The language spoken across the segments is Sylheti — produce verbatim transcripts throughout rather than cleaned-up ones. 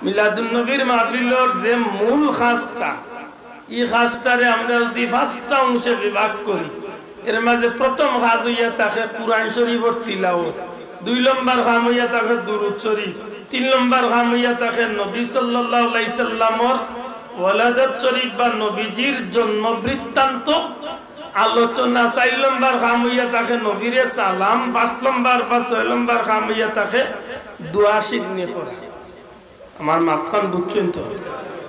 মিলাদুন নবীর মাহফিলর যে মূল কাজটা, ই কাজটারে আমরা যুদি পাঁচটা অংশে বিভাগ করি, এর মাঝে প্রথম কাজ অইয়া থাকে কুরআন শরীফর তিলাওয়াত, দুই নম্বর কাম অইয়া থাকে দুরুদ শরীফ, তিন নম্বর কাম অইয়া থাকে নবী সাল্লাল্লাহু আলাইহি সাল্লামর ওলাদত শরীফ বা নবীজির জন্ম বৃত্তান্ত আলোচনা, চাইর নম্বর কাম অইয়া থাকে নবীরে সালাম, পাঁচ নম্বর বা ছয় নম্বর কাম অইয়া থাকে দোয়া সিন্নি করা। আমার মাতখান বুঝছইন তো?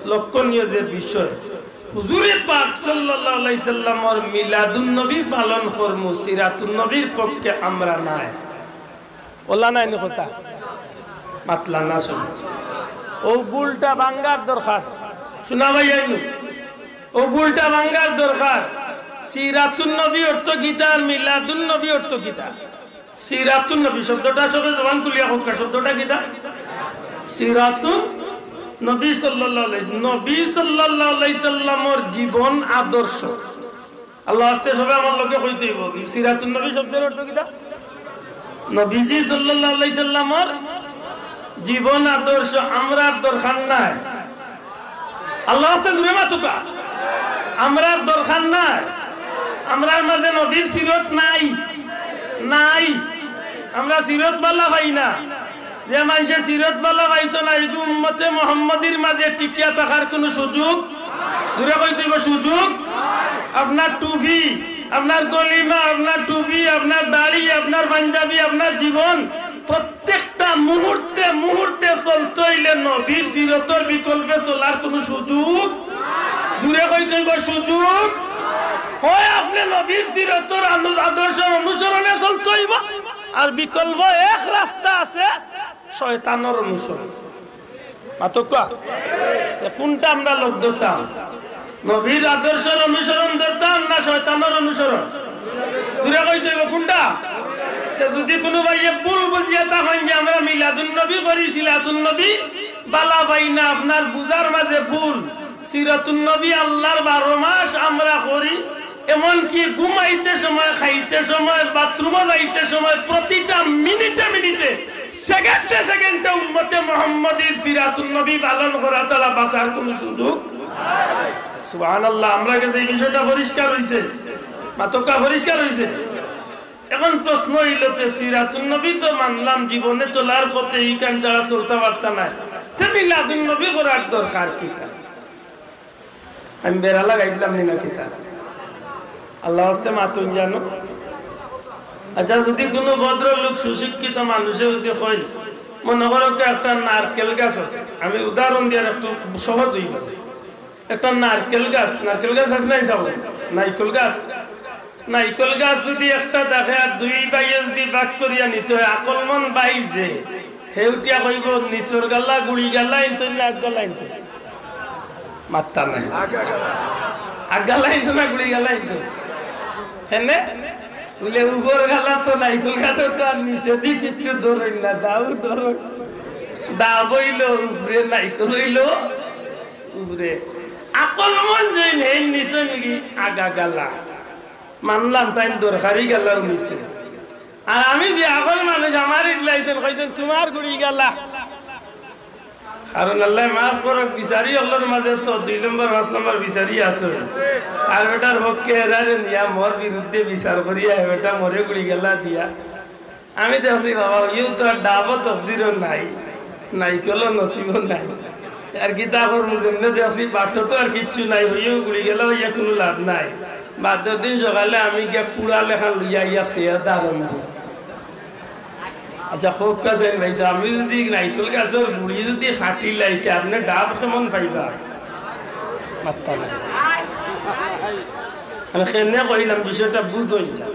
লক্ষণীয় যে বিষয়, হুজুরে পাক সাল্লাল্লাহু আলাইহি সাল্লামর মিলাদুন নবী পালন করমু, সিরাতুন নবীর পক্ষে আমরা নায়। অলা নায় নি কথা? মাতলা না শুনি। অউ ভুলটা ভাঙ্গার দরকার। শুনা ভাই আইনু? অউ ভুলটা ভাঙ্গার দরকার। সিরাতুন নবী অর্থ কিতা আর মিলাদুন নবী অর্থ কিতা? সিরাতুন নবী শব্দটা সবে জবান খুলিয়া কউক্কা, শব্দটা কিতা? সিরাতুন নবী সাল্লাল্লাহু আলাইহি, নবী সাল্লাল্লাহু আলাইহি সাল্লামর জীবন আদর্শ। আল্লাহ আস্তে সবে আমার লগে কইতে অইবো, সিরাতুন নবী শব্দর অর্থ কিতা? নবীজি সাল্লাল্লাহু আলাইহি সাল্লামর জীবন আদর্শ। আমরার দরকার নাই। আল্লাহ আস্তে জুরে মাতুক্কা। আমরার দরকার নাই। আমরার মাঝে নবীর সিরত নাই, নাই। আমরা সিরত বালা পাই না। যে মানষে সিরত বালা পাইতো না, ইগু উম্মতে মুহাম্মদীর মাঝে টিকিয়া থাকার কুনু সুযোগ, জুরে কইতে অইবো সুযোগ। আপনার টুপি, আপনার কলিমা, আপনার টুপি, আপনার দাড়ি, আপনার পাঞ্জাবি, আপনার জীবন, প্রত্যেকটা মুহূর্তে মুহূর্তে চলতে অইলে নবীর সিরতর বিকল্পে চলার কুনু সুযোগ, জুরে কইতে অইবো সুযোগ। হয় আপনে নবীর সিরতর আনু-, আদর্শর অনুসরণে চলতে অইবো, আর বিকল্প এক রাস্তা আছে, শয়তানর অনুসরণ। মাতুক্কা? তে কুনটা আমরা লগ ধরতাম? নবীর আদর্শর অনুসরণ ধরতাম না শয়তানর অনুসরণ? জুরে কইতে অইবো কুনটা? তে যুদি কুনু ভাইয়ে ভুল বুঝিয়া থাকইন যে আমরা মিলাদুন নবী করি, সিরাতুন নবী বালা পাই না, আপনার বুঝার মাঝে ভুল। সিরাতুন নবী আল্লাহর বারো মাস আমরা করি, এমনকি ঘুমাইতে সময়, খাইতে সময়, বাথরুমো যাইতে সময়, প্রতিটা মিনিটে মিনিটে, সেকেন্ডে সেকেন্ডে উম্মতে মুহাম্মদীর সিরাতুন নবী পালন করা ছাড়া বাঁচার কুনু সুযোগ। সুবহানাল্লাহ, আমরার গেছে ই বিষয়টা পরিষ্কার অইছে, মাতুক্কা পরিষ্কার অইছে। এখন প্রশ্ন অইলো, তে সিরাতুন নবী তো মানলাম, জীবনে চলার পথে ইখান ছাড়া চলতা পারতা নায়, তে মিলাদুন নবী করার দরকার কিতা? আমি বেড়া লাগাই দিলাম নি না কিতা? আল্লাহ আস্তে মাতুন জানো। আচ্ছা, যুদি কুনু ভদ্রলোক সুশিক্ষিত মানষে যুদি কইন, মনো করো কি একটা নারকেল গাছ আছে, আমি উদাহরণ দিয়ার একটু সহজ অইবো। একটা নারকেল গাছ, নারকেল গাছ আছে নাই চাও? নাইকল গাছ। নাইকল গাছ যুদি একটা থাকে আর দুই ভাইয়ে যুদি ভাগ করিয়া নিতে হয়, আকলমন ভাই যে, হে উঠিয়া কইবো, "নিচর গালা, গুড়ি গালা ইনতো না আগ গালা ইনতো?" মাত্তা নাই। আগ গালা ইনতো না গুড়ি গালা ইনতো? হেনে? বুলে, "উপর গালা তো নাইকল গাছর তো আর নিচেদি কিচ্ছু ধরইন না, দাও ধরইন। ডাব অইলো উপরে, নাইকল অইলো উপরে।" আকলমন যেইন হেইন নিছইন কি আগা গালা। মানলাম তাইন দরকারি গালাও নিছইন। আর আমি বেআকল মানুষ, আমার ইট লাইছইন, কইছইন, "তুমার গুড়ি গালা।" কারণ আল্লায় মাফ করউক, বিচারি অকলর মাঝে তো দুই নম্বর, পাঁচ নম্বর বিচারি আছে। তার বেটার পক্ষে এরারে নিয়া মোর বিরুদ্ধে বিচার করিয়া হে বেটা মোরে গুড়ি গালা দিয়া। আমি দেখছি বাবা, ইউ তো আর ডাবও তকদিরও নাই, নাইকলও নসিবও নাই। আর কিতা করমু, যেমনে দেখছি বাটো তো আর কিচ্ছু নাই, হইয়াও গুড়ি গালা অইয়া কুনু লাভ নাই। বাদর দিন সকালে আমি গিয়া কুড়াল এখান লইয়া আইয়া সেয়া দাঁড়ানো। আচ্ছা, কউক্কা চাইন ভাই, যে আমি যুদি নাইকল গাছর গুড়ি যুদি কাটি লাই, তে আপনে ডাব কেমন পাইবা? মাত্তা নাই। আমি কেনে কইলাম, বিষয়টা বুঝইন যা।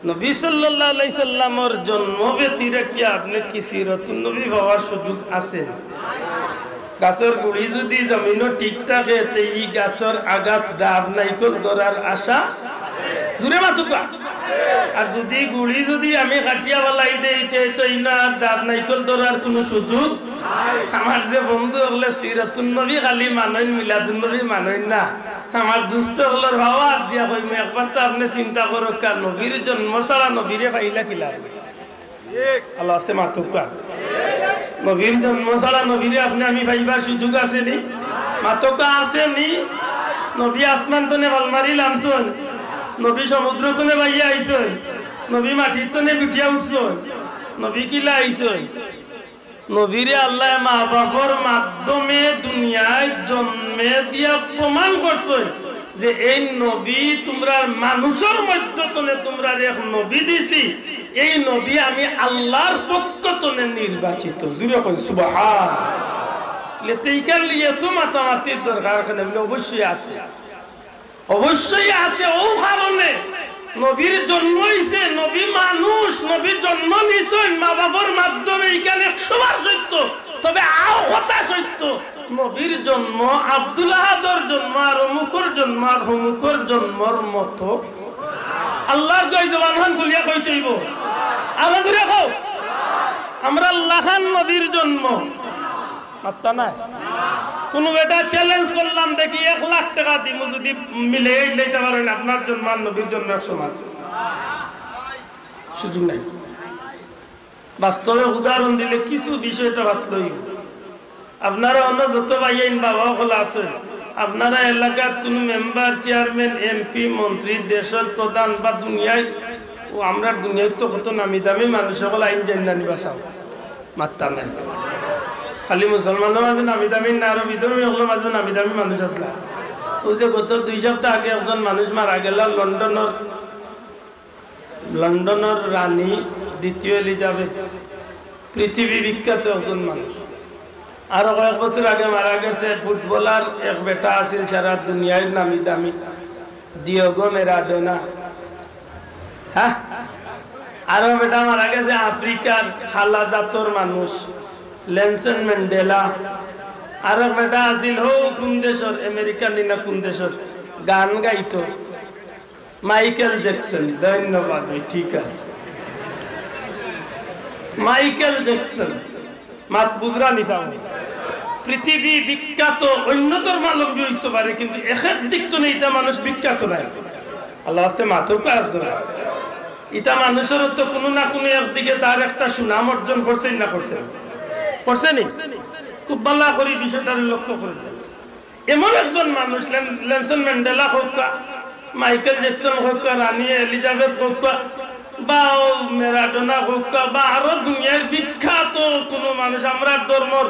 নবী সাল্লাল্লাহু আলাইহি সাল্লামর জন্ম ব্যতি রাখিয়া আপনে কি সিরাতুন নবী পাওয়ার সুযোগ আছে? গাছর গুড়ি যুদি জমিনো ঠিক থাকে, তে ই গাছর আগাত ডাব নাইকল ধরার আশা, জুরে মাতুক্কা। আর যুদি গুড়ি যুদি আমি কাটিয়া ফালাই দেই, তে তো ইনো আর ডাব নাইকল ধরার কুনু সুযোগ। আমার যে বন্ধু অকলে সিরাতুন নবী খালি মানইন, মিলাদুন নবী মানইন না, আমার দুস্ত অকলর ভাওয়া হাত দিয়া কইমু, একবার তো আপনে চিন্তা করউক্কা, নবীর জন্ম ছাড়া নবীরে পাইলা কিলা? আল্লাহ আছে মাতুক্কা। নবীর জন্ম ছাড়া নবীরে আপনে আমি পাইবার সুযোগ আছে নি? মাতকা আছে নি? নবী আসমান তনে ফাল মারি লামছইন, নবী সমুদ্র তনে বাইয়া আইছইন, নবী মাটির তনে ফুটিয়া উঠছইন, নবী কিলা আইছইন? নবীরে আল্লায় মা বাপর মাধ্যমে দুনিয়াত জন্মে দিয়া প্রমাণ করছইন যে এই নবী তুমরার মানুষর মধ্য তনে তুমরারে এক নবী দিছি, এই নবী আমি আল্লার পক্ষ তনে নির্বাচিত। জুরে কইন সুবহান। লে তেইকার লিয়ে তো মাতামাতির দরকার কেনে? বলে অবশ্যই আছে, অবশ্যই আছে। ও কারণে নবীর জন্ম হইছে, নবী মানুষ, নবী জন্ম নিছইন মা বাপর মাধ্যমে, ইখান একশো বার সত্য। তবে আও কথা সত্য, নবীর জন্ম, আব্দুল আহাদর জন্ম, আর অমুকর জন্ম, আর অমুকর জন্মর মতো। আল্লার দোয়াই জবান খান খুলিয়া কইতে অইবো। আরো জুরে কও, আমরার লাখান নবীর জন্ম। মাত্তা নাই। কুনু বেটা challenge করলাম, দেখি এক লাখ টেকা দিমু, যুদি মিলে এই লইতে পারইন, আপনার জন্ম আর নবীর জন্ম এক সমান। সুযোগ নাই। বাস্তবে উদাহরণ দিলে কিছু বিষয়টা বাতলা অইবো। আপনারা অন্য যত ভাইয়াইন বাবা অকল আছইন, আপনারা এলাকাত কুনু মেম্বার, চেয়ারম্যান, এমপি, মন্ত্রী, দেশর প্রধান বা দুনিয়ার, ও আমরার দুনিয়ার তো কত নামি দামি মানুষ অকল আইন জাইন না নি বা চাও। মাত্তা নাই তো। খালি মুসলমানর মাঝে নামি দামি না, আরো বিধর্মী অকলর মাঝে নামি দামি মানুষ আছলা। ওই যে গত দুই সপ্তাহ আগে একজন মানুষ মারা গেলা লন্ডনর, লন্ডনর রানী দ্বিতীয় এলিজাবেথ, পৃথিবী বিখ্যাত একজন মানুষ। আরো কয়েক বছর আগে মারা গেছে ফুটবলার এক বেটা আছিল সারা দুনিয়ার নামি দামি, দিয়েগো ম্যারাডোনা। হ্যাঁ, আরো বেটা মারা গেছে আফ্রিকার কালা জাতর মানুষ, নেলসন ম্যান্ডেলা। আরো বেটা আছিল হো কোন দেশর, আমেরিকার নি না কোন দেশর, গান গাইতো, মাইকেল জ্যাকসন। ধন্যবাদ ভাই, ঠিক আছে। মাইকেল জ্যাকসন, মাত বুঝরা নি চাও? পৃথিবী বিখ্যাত অন্য ধর্মাবলম্বী অইতো পারে, কিন্তু একের দিক তনে ইতা মানুষ বিখ্যাত নায়। আল্লার ওয়াস্তে মাতউক্কা। ইতা মানুষর তো কুনু না কুনু একদিকে তার একটা সুনাম অর্জন করছে না করছে না? করছে নি? খুব ভালা করি বিষয়টা লক্ষ্য করইন। এমন একজন মানুষ, লেন-, নেলসন ম্যান্ডেলা কউক্কা, মাইকেল জ্যাকসন কউক্কা, রানী এলিজাবেথ কউক্কা, বা ও ম্যারাডোনা কউক্কা, বা আরো দুনিয়ার বিখ্যাত কুনু মানুষ, আমরার ধর্মর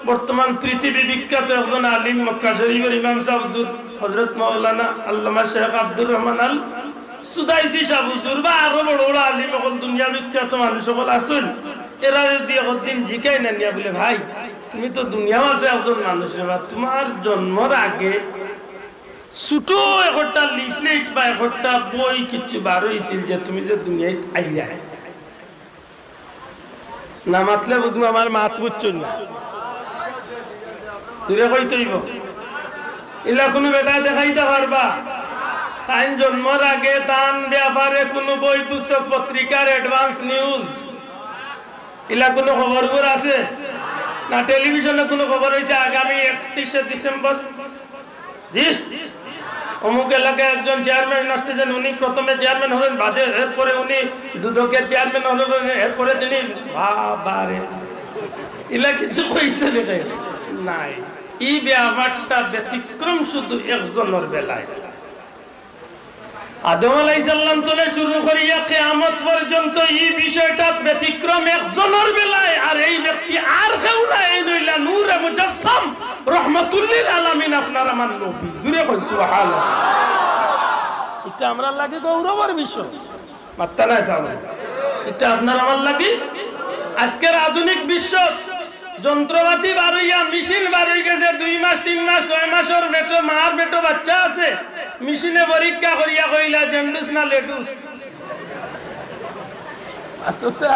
বর্তমান পৃথিবী বিখ্যাত একজন আলিম, মক্কা শরীফর ইমাম সাব হুজুর, হযরত মাওলানা আল্লামা শেখ আব্দুর রহমান আল সুদাইসি সাব হুজুর, বা আরো বড় বড় আলিম অকল, দুনিয়া বিখ্যাত মানুষ অকল আছইন, এরারে যুদি একদিন জিকাইন না নিয়া বুলে, "ভাই, তুমি তো দুনিয়াও আছো একজন মানুষ রে বা, তুমার জন্মর আগে ছোট একটা লিফলেট বা একটা বই কিচ্ছু বার অইছিল যে তুমি যে দুনিয়াত আইরায়?" না মাতলে বুঝমু আমার মাত বুঝছইন না। জুরে কইতে অইবো। ইলা কুনু বেটায় দেখাইতা পারবা? তাইন জন্মর আগে তান ব্যাপারে কুনু বই পুস্তক পত্রিকার advance news ইলা কুনু খবর উবর আছে? না টেলিভিশনে কুনু খবর অইছে আগামী একত্রিশে ডিসেম্বর? জি, অমুক এলাকায় একজন চেয়ারম্যান আসতেছেন, উনি প্রথমে চেয়ারম্যান হবেন, বাদে এরপরে উনি দুদকের চেয়ারম্যান হবেন, এরপরে তিনি, বাবারে, ইলা কিছু কইছে নি? নাই। ই ব্যাপারটা ব্যতিক্রম শুধু একজনর বেলায়। আদম আলাইহিস সালাম তনে শুরু করিয়া কিয়ামত পর্যন্ত ই বিষয়টা ব্যতিক্রম একজনর বেলায়, আর এই ব্যক্তি আর কেউ না, এইন অইলা নূরে মুজাসসাম রহমাতুল্লিল আলামিন, আপনার আমার নবী। জুরে কইন সুবহানাল্লাহ। ইটা আমরার লাগি গৌরবর বিষয়। মাত্তা নাই সাব। ইটা আপনার আমার লাগি। আজকের আধুনিক বিশ্ব যন্ত্রপাতি বার অইয়া, মেশিন বার অইগেছে, দুই মাস, তিন মাস, ছয় মাসর পেটো, মার পেটো বাচ্চা আছে, মেশিনে পরীক্ষা করিয়া কইলা জন্ডিস না লেটুস। আচ্ছা,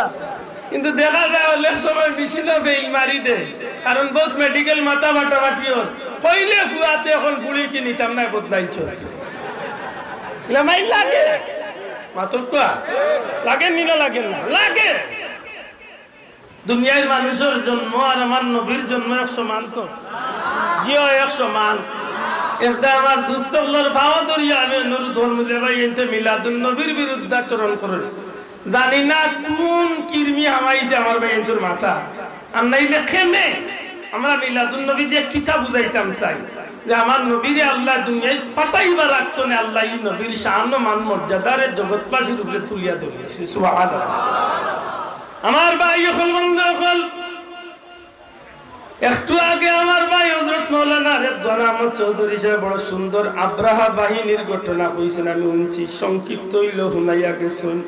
কিন্তু দেখা যায় অনেক সময় মেশিনও ফেইল মারি দেয়, কারণ বউত মেডিকেল মাথা ফাটাফাটি অর। কইলে ফুয়াতে অখন ফুড়ি কিনিতাম নায়, বদলাইল চোখ। ইলা মাইর লাগে। মাতউক্কা। লাগে নি না লাগে না? লাগে। দুনিয়ার মানুষর জন্ম আর আমার নবীর জন্ম এক সমান তো? জি অয়, এক সমান। একটা আমার দুস্ত অকলর পাও ধরিয়া আমি অনুরোধ করমু যে ভাইয়াইন্তে মিলাদুন নবীর বিরুদ্ধাচরণ করইন। জানি না কুন কিরমি হামাইছে আমার ভাইয়াইন্তর মাথা। আর নাইলে কেনে আমরা মিলাদুন নবী দিয়া কিতা বুঝাইতাম চাই যে আমার নবীরে আল্লায় দুনিয়াত পাঠাইবার আগ তনে আল্লায় ই নবীর শান ও মান মর্যাদারে জগৎবাসীর উপরে তুলিয়া ধরি দিছে। সুবহানাল্লাহ। আমার ভাই অকল, বন্ধু অকল, একটু আগে আমার ভাই হযরত মাওলানা রেদওয়ান আহমদ চৌধুরী সাহেব বড় সুন্দর আব্রাহা বাহিনীর ঘটনা কইছইন, আমি হুনছি, সংক্ষিপ্ত অইলেও হুনাইয়া গেছইন।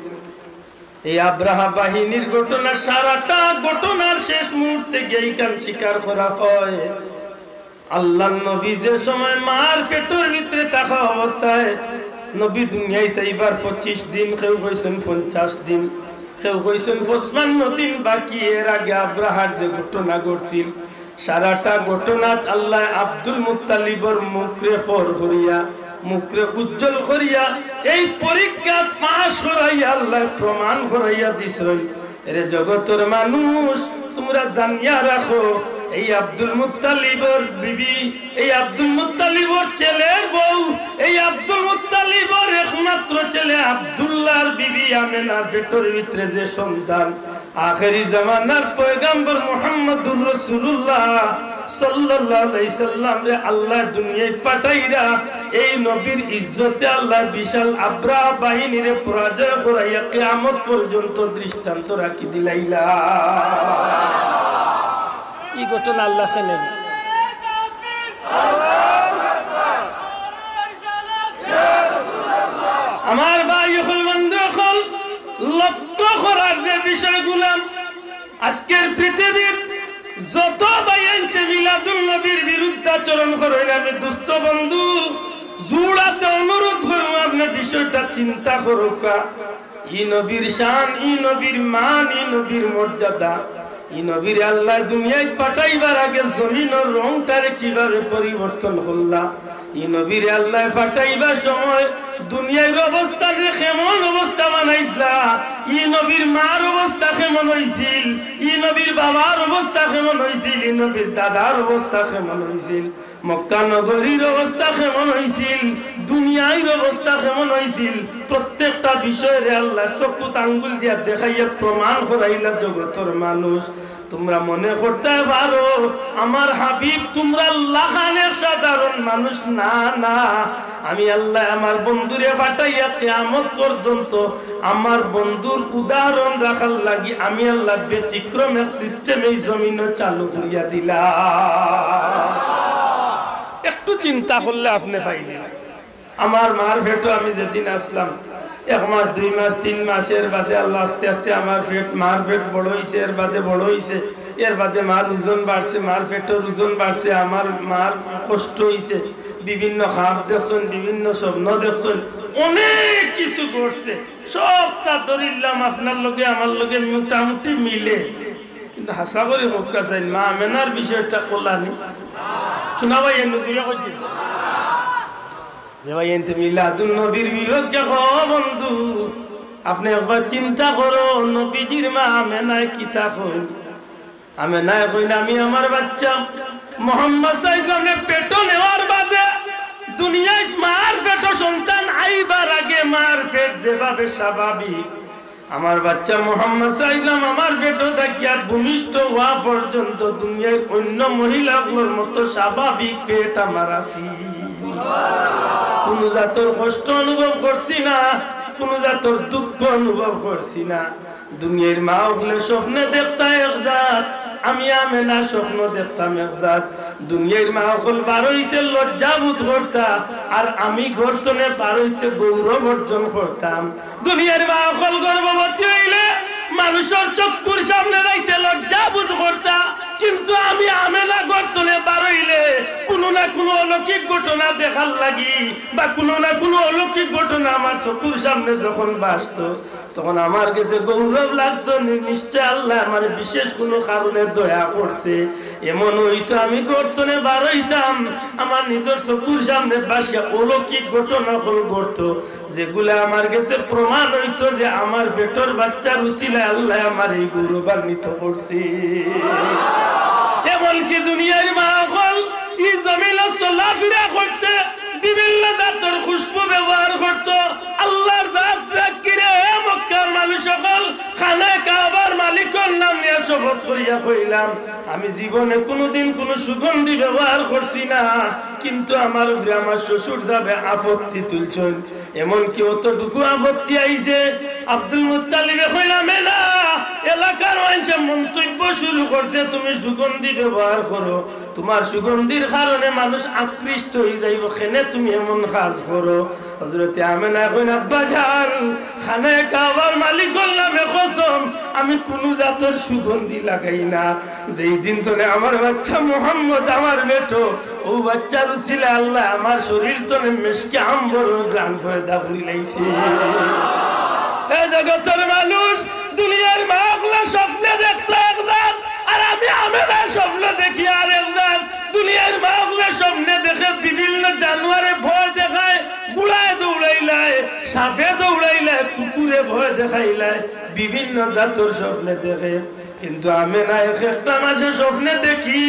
এই আব্রাহা বাহিনীর ঘটনা, সারাটা ঘটনার শেষ মুহূর্তে গিয়া ইখান স্বীকার করা হয়, আল্লাহর নবী যে সময় মার পেটর ভিতরে থাকা অবস্থায় নবী দুনিয়াত আইবার পঁচিশ দিন, কেউ কইছইন পঞ্চাশ দিন, কেউ কইছইন পঁচপান্ন দিন বাকি। এর আগে আব্রাহার যে ঘটনা ঘটছিল, সারাটা ঘটনাত আল্লায় আব্দুল মুত্তালিবর মুখরে ফর করিয়া, মুখরে উজ্জ্বল করিয়া, এই পরীক্ষাত পাশ করাইয়া আল্লায় প্রমাণ করাইয়া দিছইন, এরে জগতর মানুষ, তুমরা জানিয়া রাখো, এই আব্দুল মুত্তালিবর বিবি, এই আব্দুল মুত্তালিবর ছেলের বউ, এই আব্দুল মুত্তালিবর একমাত্র ছেলে আব্দুল্লাহর বিবি আমেনার পেটর ভিতরে যে সন্তান, আখেরি জামানার পয়গাম্বর মুহাম্মদুর রাসূলুল্লাহ সাল্লাল্লাহু আলাইহি সাল্লামরে আল্লায় দুনিয়াত পাঠাইরা, এই নবীর ইজ্জতে আল্লায় বিশাল আব্রাহা বাহিনীরে পরাজয় করাইয়া কিয়ামত পর্যন্ত দৃষ্টান্ত রাখি দিলাইলা। ই ঘটনা আল্লায় কেনে? আমার ভাই অকল, বন্ধু অকল, লক্ষ্য করার যে বিষয়গুলা, আজকের পৃথিবীর যত ভাইয়াইন্তে মিলাদুন নবীর বিরুদ্ধাচরণ করইন, আমি দুস্ত বন্ধু জুড়াতে অনুরোধ করমু, আপনে বিষয়টা চিন্তা করউক্কা। ই নবীর শান, ই নবীর মান, ই নবীর মর্যাদা, ই নবীরে আল্লায় দুনিয়াত পাঠাইবার আগে জমিনর রংটারে কিভাবে পরিবর্তন করলা, ই নবীরে আল্লায় পাঠাইবার সময় দুনিয়ার অবস্থারে কেমন অবস্থা বানাইছলা, ই নবীর মার অবস্থা কেমন অইছিল, ই নবীর বাবার অবস্থা কেমন অইছিল, ই নবীর দাদার অবস্থা কেমন অইছিল, মক্কা নগরীর অবস্থা কেমন অইছিল, দুনিয়ার অবস্থা কেমন অইছিল, প্রত্যেকটা বিষয়রে আল্লায় চকুত আঙ্গুল দিয়া দেখাইয়া প্রমাণ করাইলা জগতর মানুষ। তুমরা মনে করতায় পারো, আমার হাবিব তুমরার লাখান এক সাধারণ মানুষ। না, না, আমি আল্লায় আমার বন্ধুরে পাঠাইয়া কিয়ামত পর্যন্ত আমার বন্ধুর উদাহরণ রাখার লাগি আমি আল্লায় ব্যতিক্রম এক system এই জমিনো চালু করিয়া দিলাম। একটু চিন্তা করলে আপনে পাইবেন। আমার মার পেটো আমি যেদিন আছলাম, এক মাস, দুই মাস, তিন মাস, এর বাদে আল্লায় আস্তে আস্তে আমার পেট, মার পেট বড় অইছে, এর বাদে বড় অইছে, এর বাদে মার ওজন বাড়ছে, মার পেটর ওজন বাড়ছে, আমার মার কষ্ট অইছে, বিভিন্ন খাব দেখছইন, বিভিন্ন স্বপ্ন দেখছইন, অনেক কিছু ঘটছে। সবটা ধরিলাম আপনার লগে, আমার লগে মোটামুটি মিলে, কিন্তু হাছা করি কউক্কা চাইন, মা আমেনার বিষয়টা কইলানি? হুনা ভাই, এ নজিরে কইছি। যে ভাইয়াইন্তে মিলাদুন নবীর বিপক্ষে কও বন্ধু, আপনে একবার চিন্তা করো, নবীজির মা আমেনায় কিতা কইন? আমেনায় কইন, আমি আমার বাচ্চা মুহাম্মদ সাল্লাল্লাহু আলাইহি ওয়াসাল্লামরে পেটো নেওয়ার বাদে দুনিয়াত মার পেটো সন্তান আইবার আগে মার পেট যেভাবে স্বাভাবিক, আমার বাচ্চা মুহাম্মদ সাল্লাল্লাহু আলাইহি ওয়াসাল্লাম আমার পেটো থাকিয়া ভূমিষ্ঠ হওয়া পর্যন্ত দুনিয়ার অন্য মহিলা অকলর মতো স্বাভাবিক পেট আমার আছিল। কুনু জাতর কষ্ট অনুভব করছি না, কুনু জাতর দুঃখ অনুভব করছি না। দুনিয়ার মা অকলে স্বপ্নে দেখতা এক জাত, আমি আমেনা স্বপ্ন দেখতাম এক জাত। দুনিয়ার মা অকল বারইতে লজ্জা বোধ করতা, আর আমি ঘর তনে বারইতে গৌরব অর্জন করতাম। দুনিয়ার মা অকল গর্ভবতী অইলে মানুষর চক্ষুর সামনে যাইতে লজ্জা বোধ করতা, কিন্তু আমি আমেনা ঘর তনে বারইলে কুনু না কুনু অলৌকিক ঘটনা দেখার লাগি বা কুনু না কুনু অলৌকিক ঘটনা আমার চকুর সামনে যখন ভাসতো, তখন আমার গেছে গৌরব লাগতো, নি-, নিশ্চয় আল্লায় আমারে বিশেষ কুনু কারণে দয়া করছে। এমন অইতো আমি ঘর তনে বারইতাম, আমার নিজর চকুর সামনে ভাসিয়া অলৌকিক ঘটনা অকল ঘটতো, যেগুলা আমার গেছে প্রমাণ অইতো যে আমার পেটর বাচ্চার উসিলায় আল্লায় আমারে এই গৌরবান্বিত করছে। এমনকি দুনিয়ার মা অকল ই জমিনো চলাফিরা করতে বিভিন্ন জাতর খুশবু ব্যবহার করতো। আল্লার জাত জাকিরে, এ মক্কার মানুষ খানায়ে কাবার মালিকর নাম নিয়া শপথ করিয়া কইলাম, আমি জীবনে কুনুদিন কুনু সুগন্ধি ব্যবহার করছি না, কিন্তু আমার উপরে আমার শ্বশুর সাবে আপত্তি তুলছইন। এমনকি অতটুকু আপত্তি আইছে, আব্দুল মুত্তালিবে কইলা, "আমেনা, এলাকার মানষে মন্তব্য শুরু করছে, তুমি সুগন্ধি ব্যবহার করো, তুমার সুগন্ধির কারণে মানুষ আকৃষ্ট অইযাইবো, কেনে তুমি এমন কাজ করো?" হযরতে আমেনায় কইন, "আব্বাজান, খানায়ে কাবার মালিকর নামে কসম, আমি কুনু জাতর সুগন্ধি লাগাই না। যেই দিন তনে আমার বাচ্চা মুহাম্মদ, আমার বেটো, অউ বাচ্চার উছিলায় আল্লায় আমার শরীর তনে মেশকে আম্বরর ঘ্রাণ পয়দা করিলাইছে।" এ জগতর মানুষ, দুনিয়ার মা অকলে স্বপ্নে দেখতা এক জাত, আর আমি আমেনায় স্বপ্নে দেখি আর এক জাত। দুনিয়ার মা অকলে স্বপ্নে দেখে বিভিন্ন জানোয়ারে ভয় দেখায়, ঘুড়ায় দৌড়াইলায়, সাপে দৌড়াইলায়, কুকুরে ভয় দেখাইলায়, বিভিন্ন জাতর স্বপ্নে দেখে। কিন্তু আমেনা এক একটা মাসে স্বপ্নে দেখি,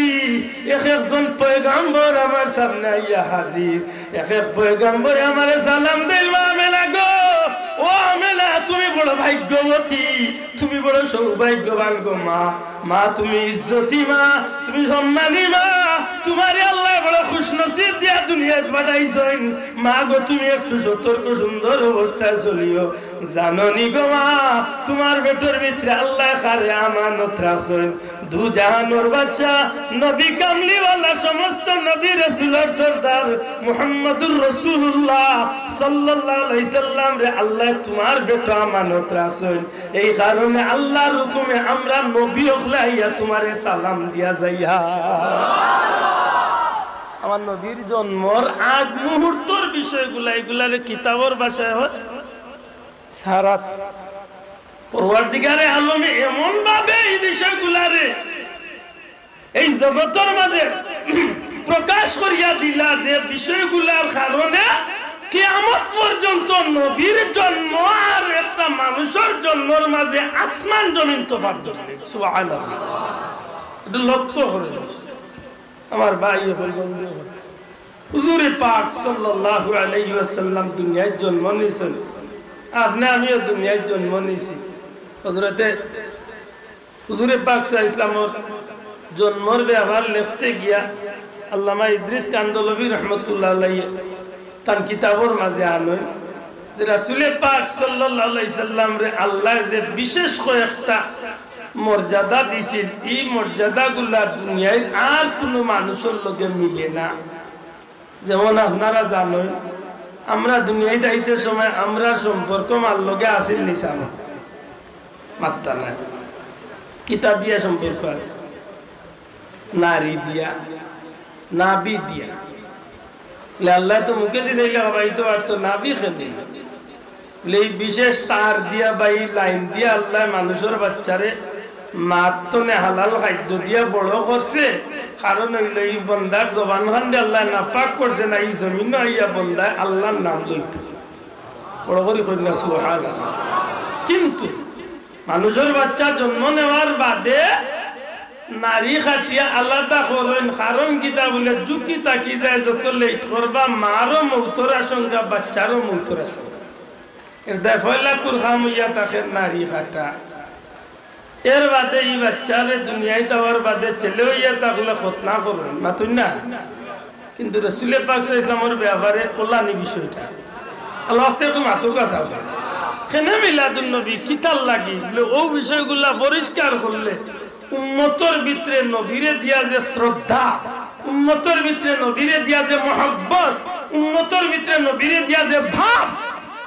এক একজন পয়গাম্বর আমার সামনে আইয়া হাজির। এক এক পয়গাম্বরে আমারে সালাম দেইন, "মা আমেনা গো, ও আমেনা, তুমি বড় ভাগ্যবতী, তুমি বড় সৌভাগ্যবান গো মা। মা, তুমি ইজ্জতি মা, তুমি সম্মানী মা, তুমারে আল্লায় বড় খুশনসিব দিয়া দুনিয়াত পাঠাইছইন। মা গো, তুমি একটু সতর্ক সুন্দর অবস্থায় চলিও।" জানো নি গো মা, তুমার পেটর ভিতরে আল্লায় কারে আমানত রাখছইন? দু জাহানর বাদশা, নবী কামলিওয়ালা, সমস্ত নবী রাসূলর সর্দার মুহাম্মাদুর রাসূলুল্লাহ সাল্লাল্লাহু আলাইহি সাল্লামরে আল্লায় তুমার পেটো আমানত রাখছইন। এই কারণে আল্লাহর হুকুমে আমরা নবী অকলে আইয়া তুমারে সালাম দিয়া যাইয়ার। আমার নবীর জন্মর আগ মুহূর্তর বিষয়গুলা, এগুলারে কিতাবর ভাষায় হয় সারাত। পরওয়ারদিগারে আলমে এমন ভাবে এই বিষয়গুলারে এই জগতর মাঝে প্রকাশ করিয়া দিলা যে বিষয়গুলার কারণে কিয়ামত পর্যন্ত নবীর জন্ম আর একটা মানুষর জন্মর মাঝে আসমান জমিন তফাত ধরবে। সুবহানাল্লাহ। একটু লক্ষ্য করে দেখো। আমার ভাই অকল, বন্ধু অকল, হুজুরে পাক সাল্লাল্লাহু আলাইহি ওয়াসাল্লাম দুনিয়াত জন্ম নিছইন, আপনে আমিও দুনিয়াত জন্ম নিছি। হযরতে হুজুরে পাক সাল্লাল্লাহু আলাইহি ওয়াসাল্লামর জন্মর ব্যাপার লেখতে গিয়া আল্লামা ইদ্রিস কান্দলবী রহমতুল্লাহ আলাইহি তান কিতাবর মাঝে আনইন যে রাসূলে পাক সাল্লাল্লাহু আলাইহি সাল্লামরে আল্লায় যে বিশেষ কয়েকটা মর্যাদা দিছিল, ই মর্যাদাগুলা দুনিয়ার আর কুনু মানুষর লগে মিলে না। যেমন আপনারা জানইন, আমরা দুনিয়াত আইতে সময় আমরার সম্পর্ক মার লগে আছিল নি? মাত্তা নাই। কিতা দিয়া সম্পর্ক আছে? নাড়ি দিয়া, নাভি দিয়া। বলে, আল্লায় তো মুখেদি চাইলে হবাইতো পারতো, নাভি কেনে? বলে, এই বিশেষ তার দিয়া বা এই লাইন দিয়া আল্লায় মানুষর বাচ্চারে মার তনে হালাল খাদ্য দিয়া বড় করছে। কারণ অইলো, এই বন্দার জবান খানরে আল্লায় নাপাক করছে না, এই জমিনো আইয়া বন্দায় আল্লার নাম লইতো। বড় করি কইন না, সুবহানাল্লাহ। কিন্তু মানুষর বাচ্চা জন্ম নেওয়ার বাদে নাড়ি কাটিয়া আলাদা করইন, কারণ কিতা বলে, ঝুঁকি থাকি যায়, যত লেইট করবা, মারও মৌতর আশঙ্কা, বাচ্চারও মৌতর আশঙ্কা। এর দায় পয়লা কুরখাম অইয়া থাকে নাড়ি কাটা। এর বাদে ই বাচ্চারে দুনিয়াত আওয়ার বাদে ছেলে অইয়া থাকলে খতনা করইন, মাতইন না? কিন্তু রসুলে পাক সাল্লাল্লাহু আলাইহি ওয়াসাল্লামর ব্যাপারে অলা নি বিষয়টা। আল্লাহ আস্তে একটু মাতুক আছে। কেনে মিলাদুন নবী কিতার লাগি? বলে, অউ বিষয়গুলা পরিষ্কার করলে উম্মতর ভিতরে নবীরে দিয়া যে শ্রদ্ধা, উম্মতর ভিতরে নবীরে দিয়া যে মহব্বত, উম্মতর ভিতরে নবীরে দিয়া যে ভাব,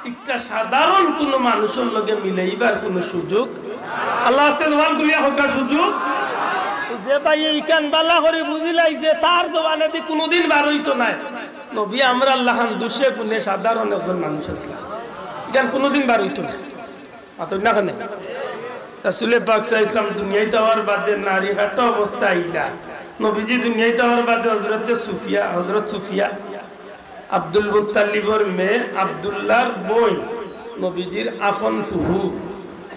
ইটা সাধারণ কুনু মানুষর লগে মিলাইবার কুনু সুযোগ। আল্লাহ আস্তে জবান খুলিয়া কউক্কা সুযোগ। যে ভাইয়ে ইখান বালা করি বুঝিলাইছে, তার জবানেদি কুনুদিন বার অইতো নায়। নবী আমরার লাখান দুষে গুণে সাধারণ একজন মানুষ আছলা, ইখান কুনুদিন বার অইতো নায়। মাতইন না কেনে? রাসুলে পাক সাল্লাল্লাহু আলাইহি ওয়াসাল্লাম দুনিয়াত আওয়ার বাদে নাড়ি কাটা অবস্থা আইলা। নবীজি দুনিয়াত আওয়ার বাদে হযরতে সুফিয়া, হযরত সুফিয়া, আব্দুল মুত্তালিবর মেয়ে, আব্দুল্লাহর বইন, নবীজির আপন ফুফু।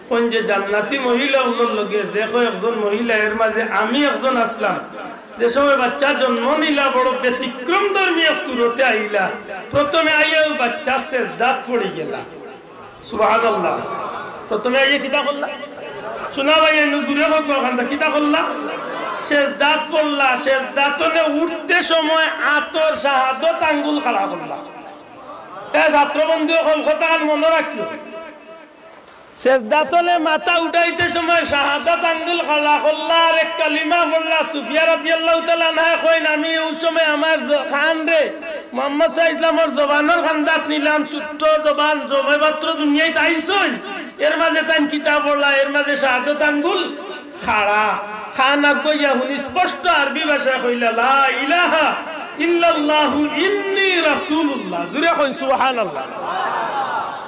কইন যে জান্নাতি মহিলা অকলর লগে যে কয় একজন মহিলা, এর মাঝে আমি একজন আছলাম। যে সময় বাচ্চা জন্ম নিলা, বড় ব্যতিক্রমধর্মী এক সুরতে আইলা। প্রথমে আইয়া অউ বাচ্চা সেজদাত পড়ি গেলা। সুবহানাল্লাহ। প্রথমে আইয়া কিতা করলা? শোনা ভাই, এনু জুরে কউক্কা অখানতা, কিতা করলা? সেজদাত পড়লা। সেজদাত থনে উঠতে সময় আতর শাহাদত আঙ্গুল খাড়া করলা। এ ছাত্র বন্ধু অকল, কথাখান মনো রাখিও। সেজদাত থনে মাথা উঠাইতে সময় শাহাদাত আঙ্গুল খাড়া করলা, আর এক কালিমা পড়লা। সুফিয়া রাদিয়াল্লাহু তাআলা আনহা কইন, আমি অউ সময় আমার জ-, কানরে মুহাম্মদ সাল্লাল্লাহু আলাইহি ওয়াসাল্লামর জবানর কান্দাত নিলাম, ছোট্ট জবান, জবে মাত্র দুনিয়াত আইছইন, এর মাঝে তাইন কিতা পড়লা, এর মাঝে শাহাদাত আঙ্গুল খাড়া। কান আগুয়াইয়া হুনি স্পষ্ট আরবি ভাষায় কইলা, "লা ইলাহা ইল্লাল্লাহু ইন্নী রাসূলুল্লাহ।" জুরে কইন সুবহানাল্লাহ।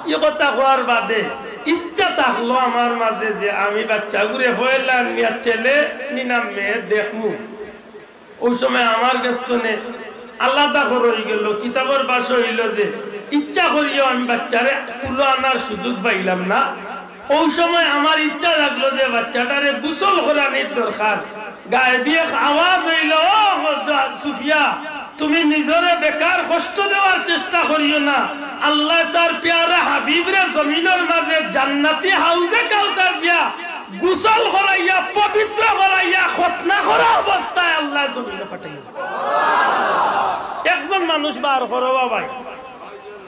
ই কথা কওয়ার বাদে ইচ্ছা থাকলো আমার মাঝে যে আমি বাইচ্চাগুরে পয়লা আনিয়া ছেলে নি না মেয়ে দেখমু। অউ সময় আমার গেছ থনে আলাদা করা অইগেলো। কিতাবর ভাষা অইলো যে ইচ্ছা করিয়াও আমি বাইচ্চারে কুলো আনার সুযোগ পাইলাম না। অউ সময় আমার ইচ্ছা লাগলো যে বাইচ্চাটারে গোসল করানির দরকার। গায়েবি এক আওয়াজ অইলো, "ও সুফিয়া, তুমি নিজরে বেকার কষ্ট দেওয়ার চেষ্টা করিও না। আল্লায় তার পেয়ারা হাবিবরে জমিনর মাঝে জান্নাতি হাউজে কাউসার দিয়া গোসল করাইয়া, পবিত্র করাইয়া, খতনা করা অবস্থায় আল্লায় জমিনো পাঠাইয়া।" একজন মানুষ বার করো বা ভাই,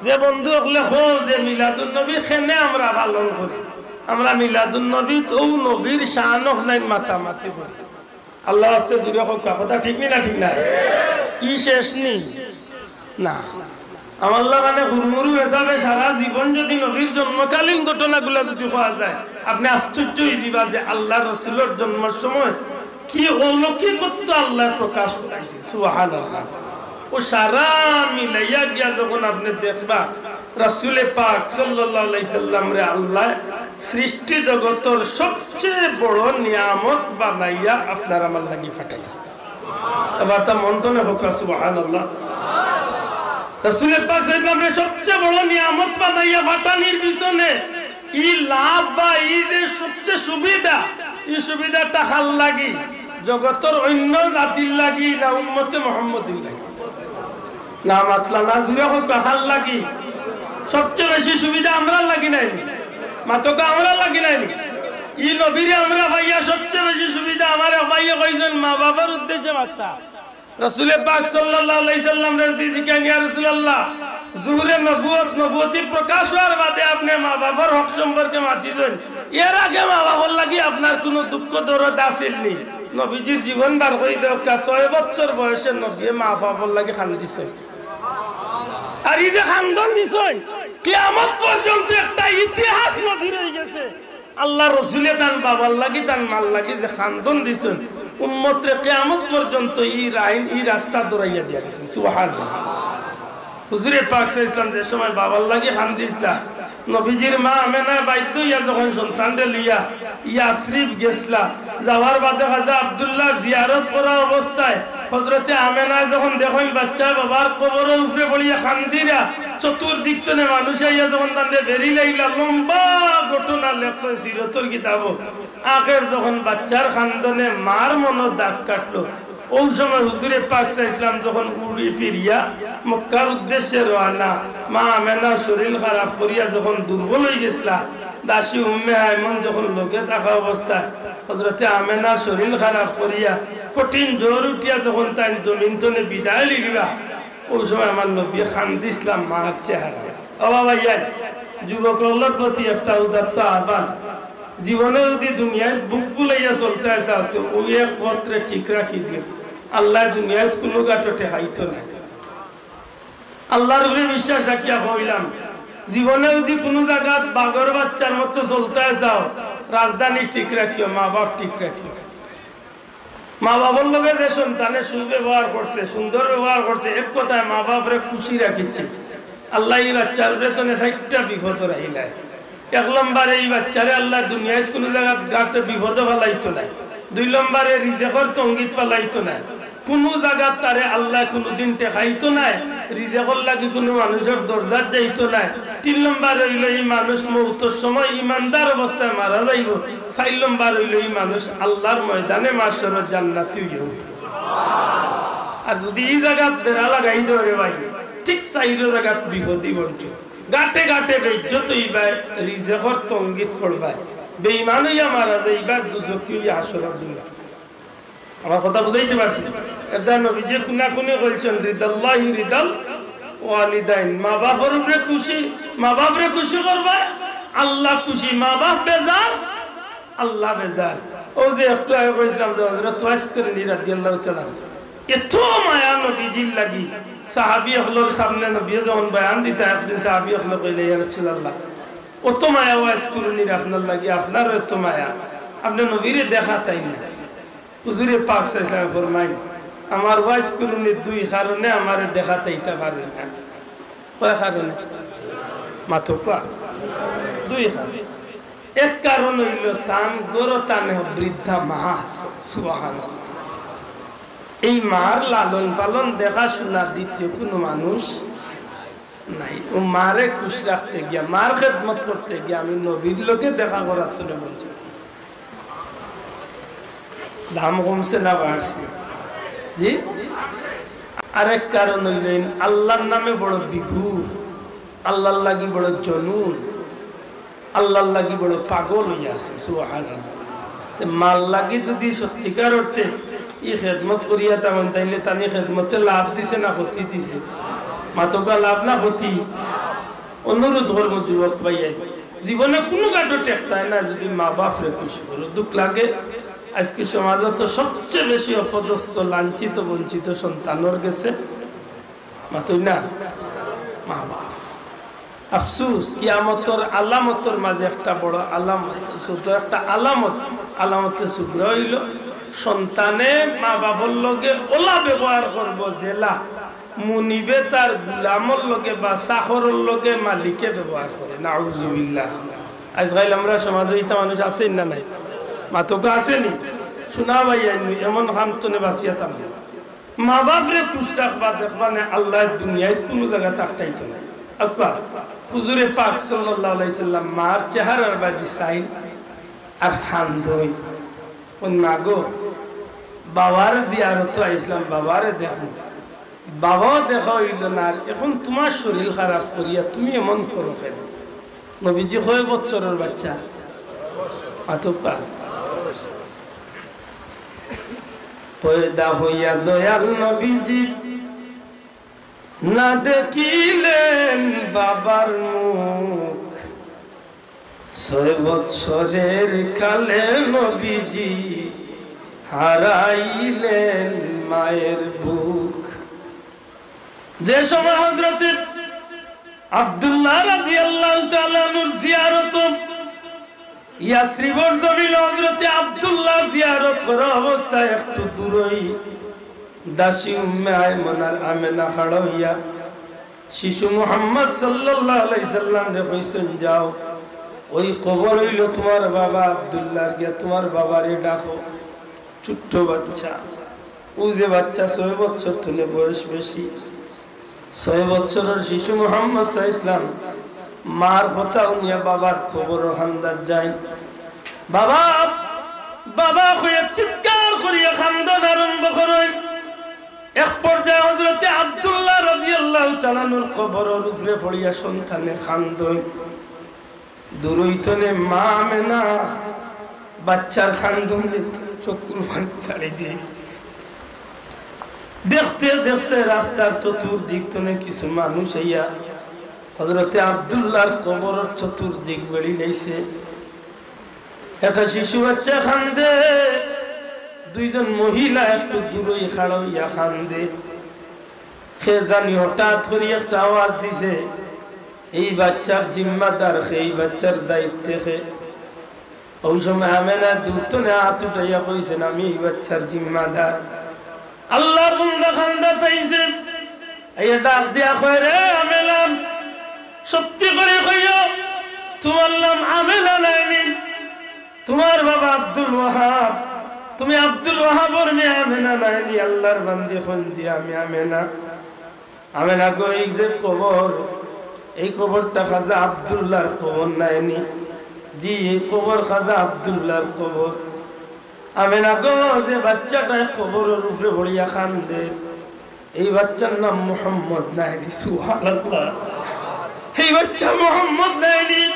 যে বন্ধু অকলে কও যে মিলাদুন নবী কেনে আমরা পালন করি, আমরা মিলাদুন নবীত অউ নবীর শান অকলাইন মাতামাতি করি। আল্লার ওয়াস্তে জুরে কউক্কা, কথা ঠিক নি না ঠিক না? ই শেষ নি? না। আমার লাখানে হুরুমুরু হিসাবে সারা জীবন যুদি নবীর জন্মকালীন ঘটনাগুলা যুদি কওয়া যায়, আপনে আশ্চর্য অইযিবা যে আল্লার রসুলর জন্মর সময় কি অলৌকিকত্ব আল্লায় প্রকাশ করাইছে। সুবহানাল্লাহ। অউ সারা মিলাইয়া গিয়া যখন আপনে দেখবা, রাসূলে পাক সাল্লাল্লাহু আলাইহি সাল্লামরে আল্লায় সৃষ্টি জগতর সবচেয়ে বড় নিয়ামত বানাইয়া আপনার আমার লাগি পাঠাইছে। আবার তা মন থনে কউক্কা সুবহানাল্লাহ। রাসূলে পাক সাল্লাল্লাহু আলাইহি সাল্লামরে সবচেয়ে বড় নিয়ামত বানাইয়া পাঠানির পিছনে ই লাভ বা ই যে সবচেয়ে সুবিধা, ই সুবিধাটা কার লাগি? জগতর অইন্য জাতির লাগি না উম্মতে মুহাম্মদীর লাগি? না মাতলা না, জুরে কউক্কা, কার লাগি? সবচেয়ে বেশি সুবিধা আমরার লাগি নায় নি? মাতউক্কা, আমরার লাগি নায় নি? ই নবীরে আমরা পাইয়া সবচেয়ে বেশি সুবিধা। আমার এক ভাইয়ে কইছইন মা বাবার উদ্দেশ্যে মাততা। রাসূলে পাক সাল্লাল্লাহু আলাইহি সাল্লামরে যুদি জিকাইন, "ইয়া রাসূলুল্লাহ, জুহুরে নবুয়ত, নবুয়তি প্রকাশ অওয়ার বাদে আপনে মা বাবার হক সম্পর্কে মাতিছইন, এর আগে মা বাবার লাগি আপনার কুনু দুঃখ দরদ আছিল নি?" নবীজির জীবন বার করি দেউক্কা, ছয় বছর বয়সে নবীয়ে মা বাবার লাগি কান্দিছইন। আর ই যে কান্দন দিছইন, কিয়ামত পর্যন্ত একটা ইতিহাস নবীর অইগেছে। আল্লার রসুলে তান বাবার লাগি, তান মার লাগি যে কান্দন দিছইন, উম্মতরে কিয়ামত পর্যন্ত ই লাইন, ই রাস্তা ধরাইয়া দিয়া গেছইন। সুবহানাল্লাহ। হুজুরে পাক সাল্লাল্লাহু আলাইহি ওয়াসাল্লাম যে সময় বাবার লাগি কান্দিছলা, নবীজির মা আমেনায় বাধ্য অইয়া যখন সন্তানরে লইয়া ইয়াসরিব গেছলা, যাওয়ার বাদে খাজা আব্দুল্লাহর জিয়ারত করা অবস্থায় হযরতে আমেনায় যখন দেখইন বাইচ্চায় বাবার কবরর উপরে পড়িয়া কান্দিরা, চতুর্দিক থনে মানুষ আইয়া যখন তানরে বেড়ি লাইলা, লম্বা ঘটনা লেখছইন সিরতর কিতাবো। আখের যখন বাইচ্চার কান্দনে মার মনো দাগ কাটলো, অউ সময় হুজুরে পাক সাল্লাল্লাহু আলাইহি ওয়াসাল্লাম যখন উড়ি ফিরিয়া মক্কার উদ্দেশ্যে রওয়ানা, মা আমেনার শরীল খারাপ করিয়া যখন দুর্বল অইগেছলা, দাসী উম্মে আইমন যখন লগে থাকা অবস্থায় হযরতে আমেনার শরীল খারাপ করিয়া কঠিন জ্বর উঠিয়া যখন তাইন জমিন থনে বিদায় লিবা, অউ সময় আমার নবীয়ে কান্দিছলা মার চেহারা। ও বাবা, ইয়ার যুবক অকলর প্রতি একটা উদাত্ত আহ্বান, জীবনে যুদি দুনিয়াত বুক ফুলাইয়া চলতায় চাও, তে অউ এক পথরে ঠিক রাখি দিও। আল্লায় দুনিয়াত কুনু ঘাটো ঠেকাইতো নায়। আল্লার উপরে বিশ্বাস রাখিয়া কইলাম, জীবনে যুদি কুনু জাগাত বাঘর বাইচ্চার মতো চলতায় চাও, রাজধানী ঠিক রাখিও, মা বাপ ঠিক রাখিও। মা বাবার লগে যে সন্তানে সুব্যবহার করছে, সুন্দর ব্যবহার করছে, এক কথায় মা বাপরে খুশি রাখিছে, আল্লায় ই বাইচ্চার উপরে থনে চাইরটা বিপদ রাখিলায়। এক নম্বরে ই বাইচ্চারে আল্লায় দুনিয়াত কুনু জাগাত ঘাটো বিপদো ফালাইতো নায়। দুই নম্বরে রিজেকর তঙ্গিত ফালাইতো নায়। কুনু জাগাত তারে আল্লায় কুনুদিন ঠেকাইতো নায়। রিজেকর লাগি কুনু মানুষর দরজাত যাইতো নায়। তিন নম্বর অইলো ই মানুষ মউতর সময় ইমানদার অবস্থায় মারা যাইবো। চাইর নম্বর অইলো ই মানুষ আল্লার ময়দানে মাশরর জান্নাতি অইয়া উঠবো। আর যুদি ই জাগাত বেড়া লাগাই দেও রে ভাই, ঠিক চাইরো জাগাত বিপদি বনছো। গাটে গাটে বেইজ্জত অইবায়, রিজেকর তঙ্গিত পড়বায়, বেইমান অইয়া মারা যাইবায়, দুজখি অইয়া হাশরর দিন। আমার কথা বুঝাইতে পারছি? এরদায় নবীজিয়ে কুনাকুনি কইলছইন, "রিদাল্লাহি রিদাল ওয়ালিদাইন।" মা বাপর উপরে খুশি, মা বাপরে খুশি করবায়, আল্লাহ খুশি। মা বাপ বেজার, আল্লাহ বেজার। অউ যে একটু আগে কইছলাম যে হযরত ওয়াইস করনী রাদিয়াল্লাহু তাআলা আনহু, এত মায়া নবীজির লাগি। সাহাবী অকলর সামনে নবীয়ে যখন বয়ান দিতা, একদিন সাহাবী অকলে কইলা, "ইয়া রাসূলুল্লাহ, অত মায়া ওয়াইস করনীর আপনার লাগি, আপনারও এত মায়া, আপনে নবীরে দেখা তাইন না।" হুজুরে পাক সাল্লাল্লাহু আলাইহি ওয়াসাল্লাম ফরমাইন, "আমার ওয়াইস করনীর দুই কারণে আমারে দেখা তাইতা পারইন না।" কয় কারণে? মাতউক্কা। দুই কারণ। এক কারণ অইলো তান ঘরো তান বৃদ্ধা মা আছে। সুবহানাল্লাহ। এই মার লালন পালন দেখাশুনা দ্বিতীয় কুনু মানুষ নাই। অউ মারে খুশ রাখতে গিয়া, মার খেদমত করতে গিয়া আমি নবীর লগে দেখা করার তনে বঞ্চিত। দাম কমছে না বাড়ছে? জি। আরেক কারণ অইলো, আল্লাহর নামে বড় বিভোর, আল্লাহর লাগি বড় জুনুন, আল্লাহর লাগি বড় পাগল অইয়া আছে। সুবহানাল্লাহ। তে মার লাগি যুদি সত্যিকার অর্থে ই খেদমত করিয়া থাকইন, তাইলে তানি খেদমতে লাভ দিছে না ক্ষতি দিছে? মাতউক্কা, লাভ না ক্ষতি? অনুরোধ করমু যুবক ভাইয়াইন, জীবনে কুনু ঘাটো ঠেকতায় না যুদি মা বাপরে খুশি করো। দুখ লাগে, আইজকে সমাজো তো সবচেয়ে বেশি অপদস্থ, লাঞ্ছিত, বঞ্চিত সন্তানর গেছে, মাতইন না, মা বাপ। আফসুস, কিয়ামতর আলামতর মাঝে একটা বড় আলামত, ছোট একটা আলামত, আলামতে সুগরা অইলো, সন্তানে মা বাপর লগে অলা ব্যবহার করবো যেলা মুনিবে তার গুলামর লগে বা চাকরর লগে মালিকে ব্যবহার করে। নাউজুবিল্লাহ। আইজকাইল আমরার সমাজো ইতা মানুষ আছে না নাই? মাতউক্কা, আছে নি? হুনা ভাইয়াইন, এমন কাম তনে বাঁচিয়া থাকমু। মা বাপরে খুশ রাখবা, দেখবা নে আল্লায় দুনিয়াত কুনু জাগাত আটকাইতো নায়। আব্বা, হুজুরে পাক সাল্লাল্লাহু আলাইহি সাল্লাম মার চেহারার বাদি চাইন আর কান্দইন। কইন, "মা গো, বাবার জিয়ারতো আইছলাম, বাবারে দেখমু, বাবাও দেখা অইলো না, আর এখন তুমার শরীর খারাপ করিয়া তুমি এমন করো কেনে?" নবীজি কয় বছরর বাচ্চা? মাতউক্কা। পয়দা হইয়া দয়াল নবীজি না দেখিলেন বাবার মুখ, ছয় বৎসরের কালে নবীজি হারাইলেন মায়ের বুক। যে সময় হযরতে আব্দুল্লাহ রাদিয়াল্লাহু তাআলা আনহুর জিয়ারত, ইয়াসরিবর জমিন হযরতে আব্দুল্লাহর জিয়ারত করা অবস্থায় একটু দূরই দাসী উম্মে আইমনার আমেনা খাড়া অইয়া শিশু মুহাম্মদ সাল্লাল্লাহু আলাইহি সাল্লামরে কইছইন, "যাও, ওই কবর অইলো তুমার বাবা আব্দুল্লাহর, গিয়া তুমার বাবারে ডাকো।" ছোট্ট বাচ্চা, অউ যে বাচ্চা ছয় বছর তনে বয়স বেশি, ছয় বছরর শিশু মুহাম্মদ সাল্লাল্লাহু আলাইহি সাল্লাম মার কথা হুনিয়া বাবার কবরর কান্দাত যাইন। "বাবা, বাবা" কইয়া চিৎকার করিয়া কান্দন আরম্ভ করইন। এক পর্যায়ে হযরতে আব্দুল্লাহ রাদিয়াল্লাহু তাআলা আনহুর কবরর উপরে পড়িয়া সন্তানে কান্দইন। দূরই তনে মা আমেনা বাচ্চার কান্দন দেখি চকুর পানি ছাড়ি দেয়। দেখতে দেখতে রাস্তার চতুর্দিক তনে কিছু মানুষ আইয়া হযরতে আব্দুল্লাহর কবরর চতুর্দিক বেড়ি লাইছে। একটা শিশু বাচ্চা কান্দে, দুইজন মহিলা একটু দূরই খাড়া অইয়া কান্দে। কে জানি হঠাৎ করি একটা আওয়াজ দিছে, "এই বাচ্চার জিম্মাদার কে, এই বাচ্চার দায়িত্বে কে?" অউ সময় আমেনা দূর তনে আত উঠাইয়া কইছইন, "আমি এই বাচ্চার জিম্মাদার।" আল্লাহর বান্দা কান্দাত আইছে, আইয়া ডাক দিয়া কয়, "রে আমেনা, সত্যি করি কইও, তুমার নাম আমেনা নায়নি? তুমার বাবা আব্দুল ওয়াহাব, তুমি আব্দুল ওয়াহাবর মেয়ে আমেনা নায়নি?" আল্লাহর বান্দি কইন, "জি, আমি আমেনা।" আমেনা কয়, "এই যে কবর, এই কবরটা খাজা আব্দুল্লাহর কবর নায়নি?" "জি, এই কবর খাজা আব্দুল্লাহর কবর।" আমেনা কয়, "যে বাচ্চাটায় কবরর উপরে পড়িয়া কান্দে, এই বাচ্চার নাম মুহাম্মদ নায়নি?" সুবহানাল্লাহ। এই বাচ্চা মোহাম্মদ নায়নি।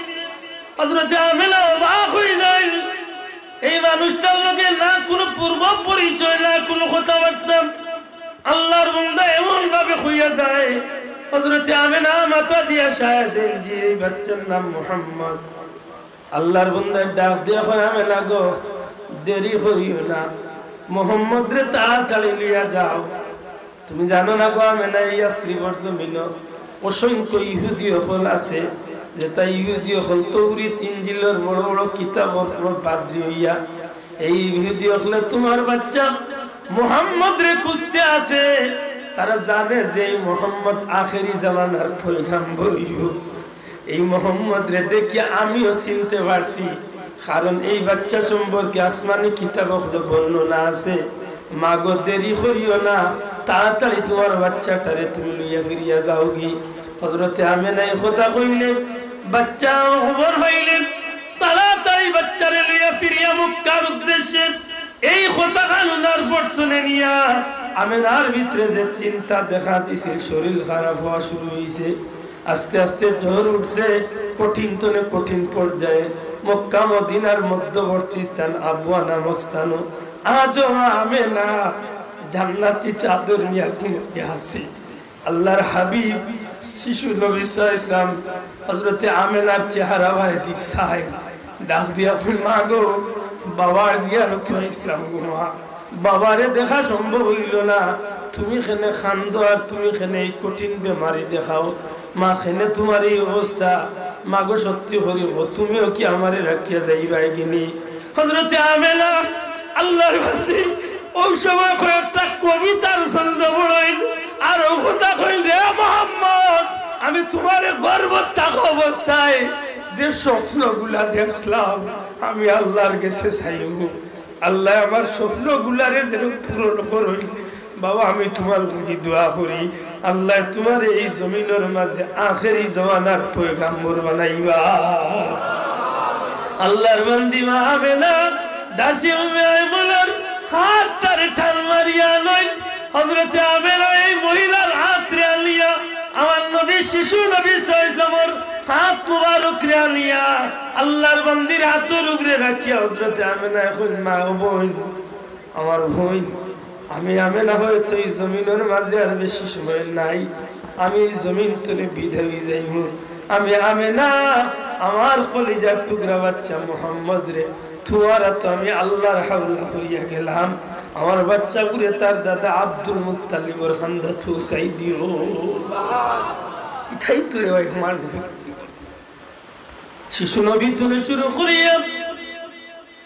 হযরতে আমেনা অবাক অই যাইন। এই মানুষটার লগে না কুনু পূর্ব পরিচয়, না কুনু কথাবার্তা। আল্লাহর বান্দা এমন ভাবে কইয়া যায়, হযরতে আমেনা মাথা দিয়া সায় দেইন যে এই বাচ্চার নাম মোহাম্মদ। আল্লাহর বান্দায় ডাক দিয়া কয়, "আমেনা গো, দেরি করিও না, মোহাম্মদরে তাড়াতাড়ি লইয়া যাও।" তুমি জানো না গো আমেনা, এই ইয়াসরিবর জমিনো অসংখ্য ইহুদি অকল আছে, যেতা ইহুদি অকল তৌরিত ইঞ্জিলর বড় বড় কিতাবর বড় পাদ্রী অইয়া, এই ইহুদি অকলে তুমার বাচ্চা মোহাম্মদরে খুঁজতে আছে। তারা জানে যে এই মোহাম্মদ আখেরি জামানার পয়গাম্বর অইবো। এই মোহাম্মদরে দেখিয়া আমিও চিনতে পারছি, কারণ এই বাচ্চা সম্পর্কে আসমানি কিতাবো বর্ণনা আছে। মাগো, দেরি করিও না, তাড়াতাড়ি তুমার বাচ্চাটারে তুমি লইয়া ফিরিয়া যাওগি। হযরতে আমেনা এই কথা কইলে, বাচ্চা খবর পাইলে, তাড়াতাড়ি বাচ্চারে লইয়া ফিরিয়া মক্কার উদ্দেশ্যে। এই কথা খান হুনার পর তনে নিয়া আমেনার ভিতরে যে চিন্তা দেখা দিছিল, শরীর খারাপ অওয়া শুরু অইছে। আস্তে আস্তে জ্বর উঠছে, কঠিন তনে কঠিন পর্যায়ে। মক্কা মদিনার মধ্যবর্তী স্থান আবওয়া নামক স্থানো আজও আমেনা জান্নাতি চাদর নিয়া ঘুমাইয়া আছে। আল্লাহর হাবিব শিশু নবী সাল্লাল্লাহু আলাইহি ওয়াসাল্লাম হযরতে আমেনার চেহারা বায়দি চায়, ডাক দিয়া কইন, "মা গো, বাবার জিয়ারত অইয়া আইলাম গো মা, বাবারে দেখা সম্ভব অইলো না, তুমি কেনে কান্দো আর তুমি কেনে এই কঠিন বেমারি দেখাও, মা কেনে তুমার এই অবস্থা, মা গো সত্যি করি কও, তুমিও কি আমারে রাখিয়া যাইবায়গিনি?" হযরতে আমেনা আল্লাহর বান্দি অউ সময় কয়েকটা কবিতার ছন্দ পড়ইন, আর অউ কথা কইন, "রে মোহাম্মদ, আমি তুমারে গর্ভত থাকা অবস্থায় যে স্বপ্নগুলা দেখলাম, আমি আল্লাহর গেছে চাইমু, আল্লায় আমার স্বপ্নগুলারে যেন পূরণ করইন। বাবা, আমি তুমার লাগি দোয়া করি, আল্লায় তুমারে এই জমিনর মাঝে আখেরি জমানার পয়গাম্বর বানাইবা।" আল্লাহর বান্দি মা আমেনা, দাসী উম্মে আইমুনর হাতটারে টান মারিয়া লইন। হযরতে আমেনা এই মহিলার হাতরে আনিয়া আমার নবী, শিশু নবী সাল্লাল্লাহু আলাইহি ওয়াসাল্লামর হাত মুবারকরে আনিয়া আল্লাহর বান্দির হাতর উপরে রাখিয়া হযরতে আমেনায় কইন, "মা ও বইন, আমার বইন, আমি আমেনা হয়তো এই জমিনর মাঝে আর বেশি সময় নাই, আমি এই জমিন তনে বিদায় অই যাইমু। আমি আমেনা, আমার কলিজার টুকরা বাচ্চা মোহাম্মদরে তুমার আতো আমি আল্লাহর হাওলা করিয়া গেলাম, আমার বাচ্চাগুরে তার দাদা আব্দুল মুত্তালিবর কান্দাত পৌঁছাই দিও।" ইটাই তো রে ভাই আমার নবী। শিশু নবী তনে শুরু করিয়া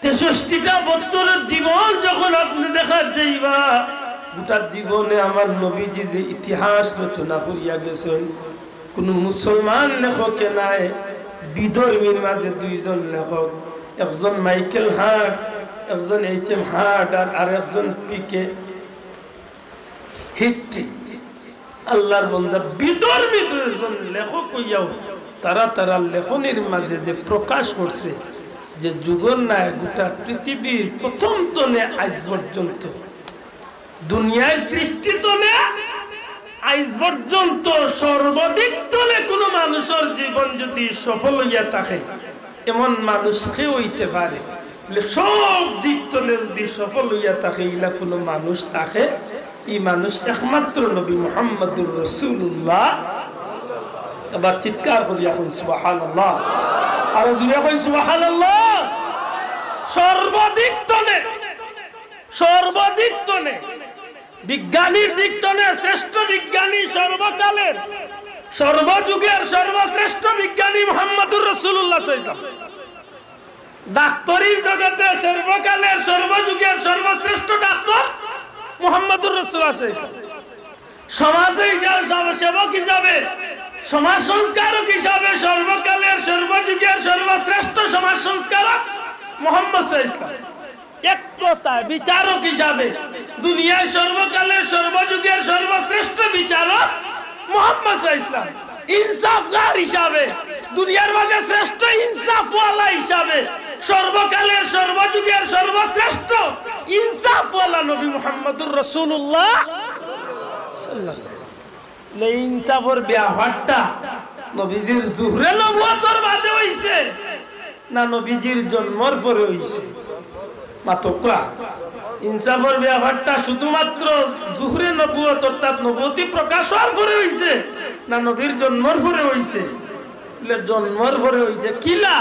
তেষট্টিটা বছরর জীবন যখন আপনে দেখা যাইবা, গোটা জীবনে আমার নবীজি যে ইতিহাস রচনা করিয়া গেছইন, কুনু মুসলমান লেখকে নায়। বিধর্মীর মাঝে দুইজন লেখক, একজন মাইকেল হার্ট, একজন এইচ এম হার্ট, আর আরেকজন পি কে হিট্রি। আল্লাহর বান্দা, বিধর্মী দুইজন লেখক অইয়াও তারা তারার লেখনির মাঝে যে প্রকাশ করছে যে যুগর নায় গোটা পৃথিবীর প্রথম তনে আইজ পর্যন্ত, দুনিয়ার সৃষ্টি তনে আইজ পর্যন্ত সর্বাধিক তনে কুনু মানুষর জীবন যুদি সফল অইয়া থাকে, এমন মানুষ কেউ অইতে পারে? বলে, সব দিক তনে যুদি সফল অইয়া থাকে, ইলা কুনু মানুষ থাকে, ই মানুষ একমাত্র নবী মুহাম্মাদুর রাসূলুল্লাহ। এবার চিৎকার করিয়া কইন সুবহানাল্লাহ, আরো জুরে কইন সুবহানাল্লাহ। সর্বাধিক তনে, সর্বাধিক তনে বিজ্ঞানীর দিক তনে শ্রেষ্ঠ বিজ্ঞানী সর্বকালের, সর্বযুগের সর্বশ্রেষ্ঠ বিজ্ঞানী মুহাম্মাদুর রাসূলুল্লাহ সাল্লাল্লাহু আলাইহি ওয়াসাল্লাম। ডাক্তারির জগতে সর্বকালের সর্বযুগের সর্বশ্রেষ্ঠ ডাক্তার মুহাম্মাদুর রাসূলুল্লাহ সাল্লাল্লাহু আলাইহি ওয়াসাল্লাম। সমাজে যা-, সমাজ সেবক হিসাবে, সমাজ সংস্কারক হিসাবে সর্বকালের সর্বযুগের সর্বশ্রেষ্ঠ সমাজ সংস্কারক মুহাম্মদ সাল্লাল্লাহু আলাইহি ওয়াসাল্লাম। এক কথা, বিচারক হিসাবে দুনিয়ার সর্বকালের সর্বযুগের সর্বশ্রেষ্ঠ বিচারক মুহাম্মদ সাল্লাল্লাহু আলাইহি ওয়াসাল্লাম। ইনসাফগার হিসাবে দুনিয়ার মাঝে শ্রেষ্ঠ ইনসাফওয়ালা হিসাবে সর্বকালের সর্বযুগের সর্বশ্রেষ্ঠ ইনসাফওয়ালা নবী মুহাম্মাদুর রাসূলুল্লাহ সাল্লাল্লাহু আলাইহি ওয়াসাল্লাম। এই ইনসাফর ব্যাপারটা নবীজির জুহরে নবুয়তর বাদে অইছে, না নবীজির জন্মর পরে অইছে? মাতউক্কা। ইনসাফর ব্যাপারটা শুধুমাত্র জুহরে নবুয়ত অর্থাৎ নবুয়তি প্রকাশ অওয়ার পরে অইছে, না নবীর জন্মর পরে অইছে? বলে, জন্মর পরে অইছে। কিলা?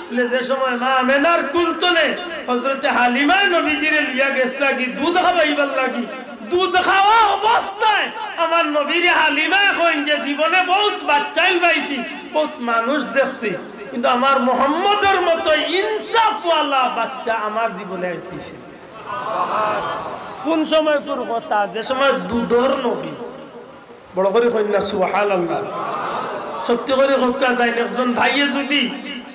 বলে, যে সময় মা আমেনার কুল তনে হযরতে হালিমায় নবীজিরে লইয়া গেছলাগি দুধ খাওয়াইবার লাগি, দুধ খাওয়া অবস্থায় আমার নবীরে হালিমায় কইন যে, জীবনে বউত বাচ্চাইন পাইছি, বউত মানুষ দেখছি, কিন্তু আমার মোহাম্মদর মতো ইনসাফওয়ালা বাচ্চা আমার জীবনে আমি পাইছি না। কুন সময়কুর কথা? যে সময় দুধর নবী। বড় করি কইন না, সুবহানাল্লাহ। সত্যি করি কউক্কা চাইন, একজন ভাইয়ে যুদি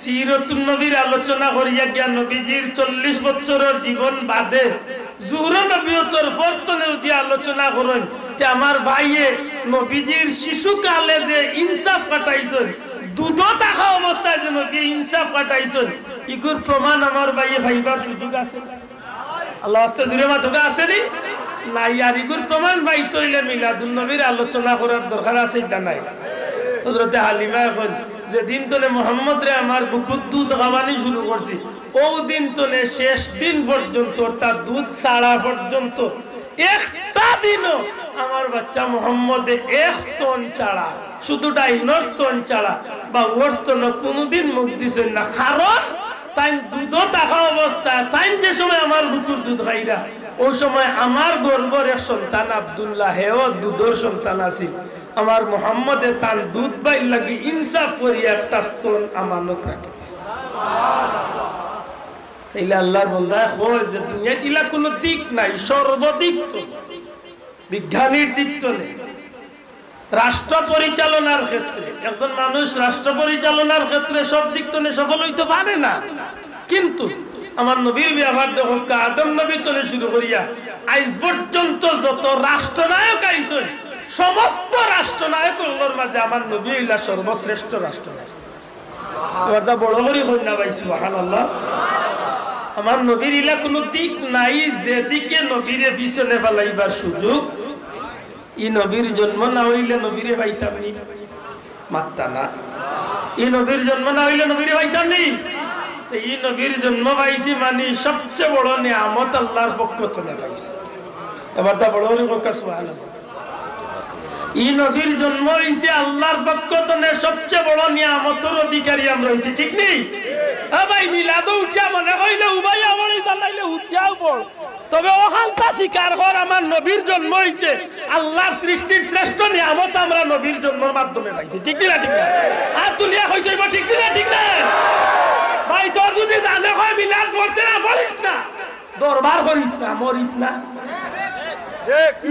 সিরতুন নবীর আলোচনা করিয়া গিয়া নবীজির চল্লিশ বছরর জীবন বাদে জুহরে নবুয়তর পর তনে যুদি আলোচনা করইন, তে আমার ভাইয়ে নবীজির শিশুকালে যে ইনসাফ কাটাইছইন, দুধো থাকা অবস্থায় যে নবী ইনসাফ কাটাইছইন, ইগুর প্রমাণ আমার ভাইয়ে পাইবার সুযোগ আছে? আল্লাহ আস্তে জুরে মাতউক্কা, আছে নি? নাই। আর ইগুর প্রমাণ পাইতে অইলে মিলাদুন নবীর আলোচনা করার দরকার আছে, ইটা নাই? হযরতে হালিমায় কইন, যেদিন তনে মোহাম্মদরে আমার বুকুত দুধ খাওয়ানি শুরু করছি, অউ দিন তনে শেষ দিন পর্যন্ত, অর্থাৎ দুধ ছাড়া পর্যন্ত একটা দিনও আমার বাচ্চা মোহাম্মদে এক স্তন ছাড়া, শুধু ডাইনর স্তন ছাড়া, বাউর স্তনো কুনুদিন মুখ দিছইন না। কারণ তাইন দুধো থাকা অবস্থায়, তাইন যে সময় আমার বুকুর দুধ খাইরা, অউ সময় আমার গর্ভর এক সন্তান আব্দুল্লাহ, হেও দুধর সন্তান আছিল। আমার মোহাম্মদে তান দুধ বাইর লাগি ইনসাফ করিয়া একটা স্তন আমানত রাখি দিছে। তাইলে আল্লাহর বন্দায় কয় যে দুনিয়াত ইলা কুনু দিক নাই, সর্বদিক তনে, বিজ্ঞানীর দিক তনে, রাষ্ট্র পরিচালনার ক্ষেত্রে একজন মানুষ রাষ্ট্র পরিচালনার ক্ষেত্রে সব দিক তনে সফল অইতো পারে না, কিন্তু আমার নবীর ব্যাপার দেখউক্কা, আদম নবী তনে শুরু করিয়া আইজ পর্যন্ত যত রাষ্ট্রনায়ক আইছইন, সমস্ত রাষ্ট্রনায়ক অকলর মাঝে আমার নবী অইলা সর্বশ্রেষ্ঠ রাষ্ট্রনায়ক। এবার তা বড় করি কইন না ভাই, সুবহানাল্লাহ। আমার নবীর ইলা কুনু দিক নাই, যেদিকে নবীরে পিছনে ফালাইবার সুযোগ। ই নবীর জন্ম না অইলে নবীরে পাইতাম নি? মাততা না। ই নবীর জন্ম না অইলে নবীরে পাইতাম নি? তে ই নবীর জন্ম পাইছি মানি সবচেয়ে বড় নিয়ামত আল্লাহর পক্ষ তনে পাইছি। এবার তা বড় করি কউক্কা সুবহানাল্লাহ। ই নবীর জন্ম অইছে আল্লাহর পক্ষ তনে সবচেয়ে বড় নিয়ামতর অধিকারী আমরা অইছি, ঠিক নি? এ ভাই, মিলাদো উঠিয়া মনে অইলে উবাইয়া পড়ি, জানাইলে উঠিয়াও পড়। তবে অখানতা স্বীকার কর, আমার নবীর জন্ম অইছে আল্লাহর সৃষ্টির শ্রেষ্ঠ নিয়ামত, আমরা নবীর জন্মর মাধ্যমে পাইছি, ঠিক নি না? ঠিক না? আত তুলিয়া কইতে অইবো, ঠিক নি না? ঠিক না? ভাই, তোর যুদি জানে কয় মিলাদ পড়তে না, পড়িস না। দরবার করিস না, মরিস না।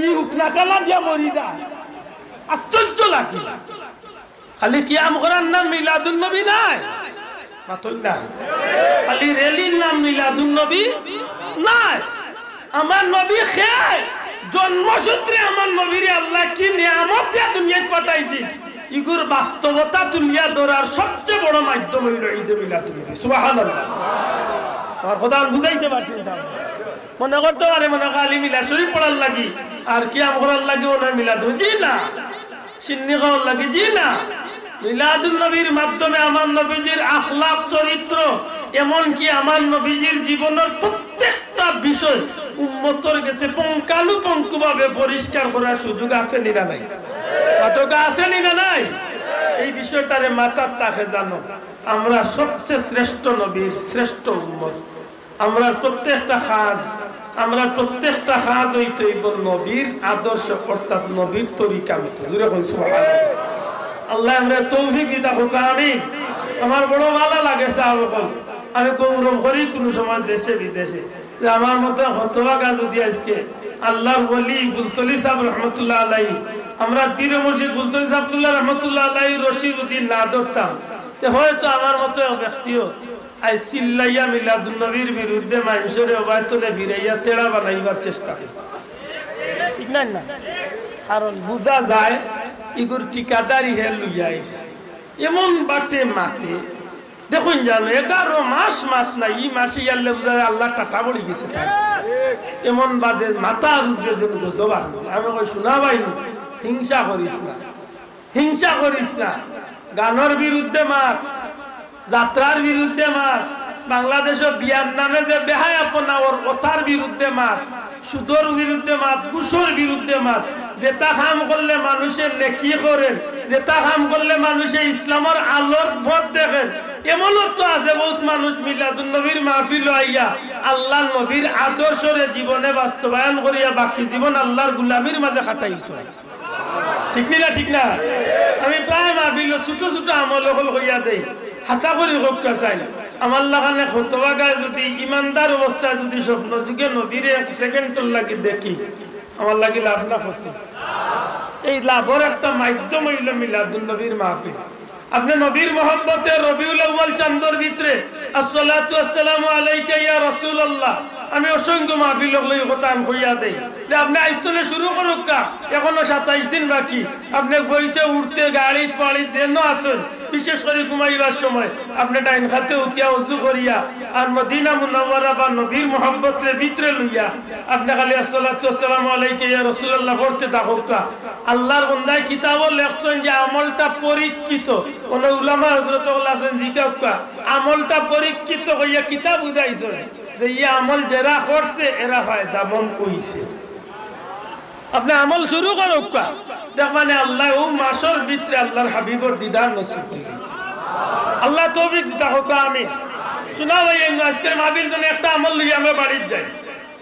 ই হুকনা টানা দিয়া মরি যায়। আশ্চর্য লাগে। খালি কিয়াম করার নাম মিলাদুন নবী নায়, মাতইন না। খালি র‍্যালির নাম মিলাদুন নবী নায়। আমার নবী কে? জন্মসূত্রে আমার নবীরে আল্লায় কি নিয়ামত দিয়া দুনিয়াত পাঠাইছে, ইগুর বাস্তবতা তুলিয়া ধরার সবচেয়ে বড় মাধ্যম অইলো ঈদে মিলাদুন নবী। সুবহানাল্লাহ। আমার কথা আমি বুঝাইতে পারছি না? মনে করতে পারে মনে অয় খালি মিলাদ শরীফ পড়ার লাগি আর কিয়াম করার লাগি অয় না মিলাদ। জি না। শিন্নি খাওয়ার লাগি? জি না। মিলাদুন নবীর মাধ্যমে আমার নবীজির আখলাক, চরিত্র, এমনকি আমার নবীজির জীবনর প্রত্যেকটা বিষয় উম্মতর গেছে পুঙ্খানুপুঙ্খভাবে পরিষ্কার করার সুযোগ আছে নি না নাই? মাতউক্কা, আছে নি না নাই? এই বিষয়টারে মাথাত থাকে জানো, আমরা সবচেয়ে শ্রেষ্ঠ নবীর শ্রেষ্ঠ উম্মত। আমরার প্রত্যেকটা কাজ, আমরার প্রত্যেকটা কাজ অইতে অইবো নবীর আদর্শ, অর্থাৎ নবীর তরিকা মতো। জুরে কইন সুবহানাল্লাহ। আল্লায় আমরারে তৌফিক দিতা কউক্কা, আমিন। আমার বড় ভালা লাগে সাব অকল, আমি গৌরব করি কুনু সময় দেশে বিদেশে যে আমার মতো হতভাগা যুদি আইজকে আল্লাহর ওলি ফুলতলি সাব রহমতুল্লাহ আলাইহি, আমরার পীর মুর্শিদ ফুলতলি সাব আব্দুল্লাহ রহমতুল্লাহ আলাইহির রশি যুদি না ধরতাম, তে হয়তো আমার মতো এক ব্যক্তিও আইজ চিল্লাইয়া মিলাদুন নবীর বিরুদ্ধে মানষরে অবায়তনে ফিরাইয়া তেড়া বানাইবার চেষ্টা করতা। ঠিক না, না? কারণ বুঝা যায়, ইগুর ঠিকাদারি হে লইয়া আইছে। এমন বাটে মাতে, দেখইন জানো, এগারো মাস মাত নাই, ই মাসে ইয়ারলে বুঝা যায় আল্লাহ টাটা পড়ি গেছে তার। এমন বাজে মাতার উপরে যেন গজব আর। আমি কই, "শোনা ভাই, হিংসা করিস না।" হিংসা করিস না। গানর বিরুদ্ধে মাত, যাত্রার বিরুদ্ধে মাত, বাংলাদেশো বিয়ার নামে যে বেহায়াপনা অর, অতার বিরুদ্ধে মাত, সুদর বিরুদ্ধে মাত, ঘুষর বিরুদ্ধে মাত। যেতা কাম করলে মানুষে নেকি করের, যেতা কাম করলে মানুষে ইসলামর আলোর পথ দেখের, এমনও তো আছে বউত মানুষ মিলাদুন নবীর মাহফিলো আইয়া আল্লার নবীর আদর্শরে জীবনে বাস্তবায়ন করিয়া বাকি জীবন আল্লার গুলামির মাঝে কাটাইতো। ঠিক নি না? ঠিক না? আমি প্রায় মাহফিলো ছোট ছোট আমল অকল কইয়া দেই, হাছা করি কউক্কা চাই। আমার লাখান এক হতভাগায় যুদি ইমানদার অবস্থায় যুদি স্বপ্ন যুগে নবীরে এক সেকেন্ডর লাগি দেখি, আমার লাগি লাভ না ক্ষতি? এই লাভর একটা মাধ্যম অইলো মিলাদুন নবীর মাহফিল। আপনে নবীর মহব্বতে রবিউল আউয়াল চান্দর ভিতরে আসসালাতু আসসালামু আলাইকা ইয়া রাসূলুল্লাহ, আমি অসংখ্য মাহফিল অকলো ই কথা আমি কইয়া দেই যে আপনে আইজ থনে শুরু করউক্কা, এখনো সাতাইশ দিন বাকি। আপনে বইতে উঠতে গাড়িত ফাড়িত যেনো আছইন, বিশেষ করি ঘুমাইবার সময় আপনে ডাইন খাতে উঠিয়া অজু করিয়া আর মদিনা মুনাওয়ারা বা নবীর মহব্বতরে ভিতরে লইয়া আপনে খালি আসসালাতু আসসালামু আলাইকা ইয়া রাসূলুল্লাহ পড়তে থাকউক্কা। আল্লার বন্দায় কিতাবো লেখছইন যে আমলটা পরীক্ষিত। অনো উলামা হযরত অকল আছইন, জিকাউক্কা, আমলটা পরীক্ষিত কইয়া কিতা বুঝাইছইন? যে ই আমল যেরা করছে এরা ফায়দামন্দ অইছে। আপনে আমল শুরু করউক্কা, দেখবানে আল্লায় অউ মাসর ভিতরে আল্লার হাবিবর দিদার নসিব করি। আল্লায় তৌফিক দিতা হউক্কা, আমিন। শুনা ভাই, আইজকের মাহফিল থনে একটা আমল লইয়া আমরা বাড়িত যাই।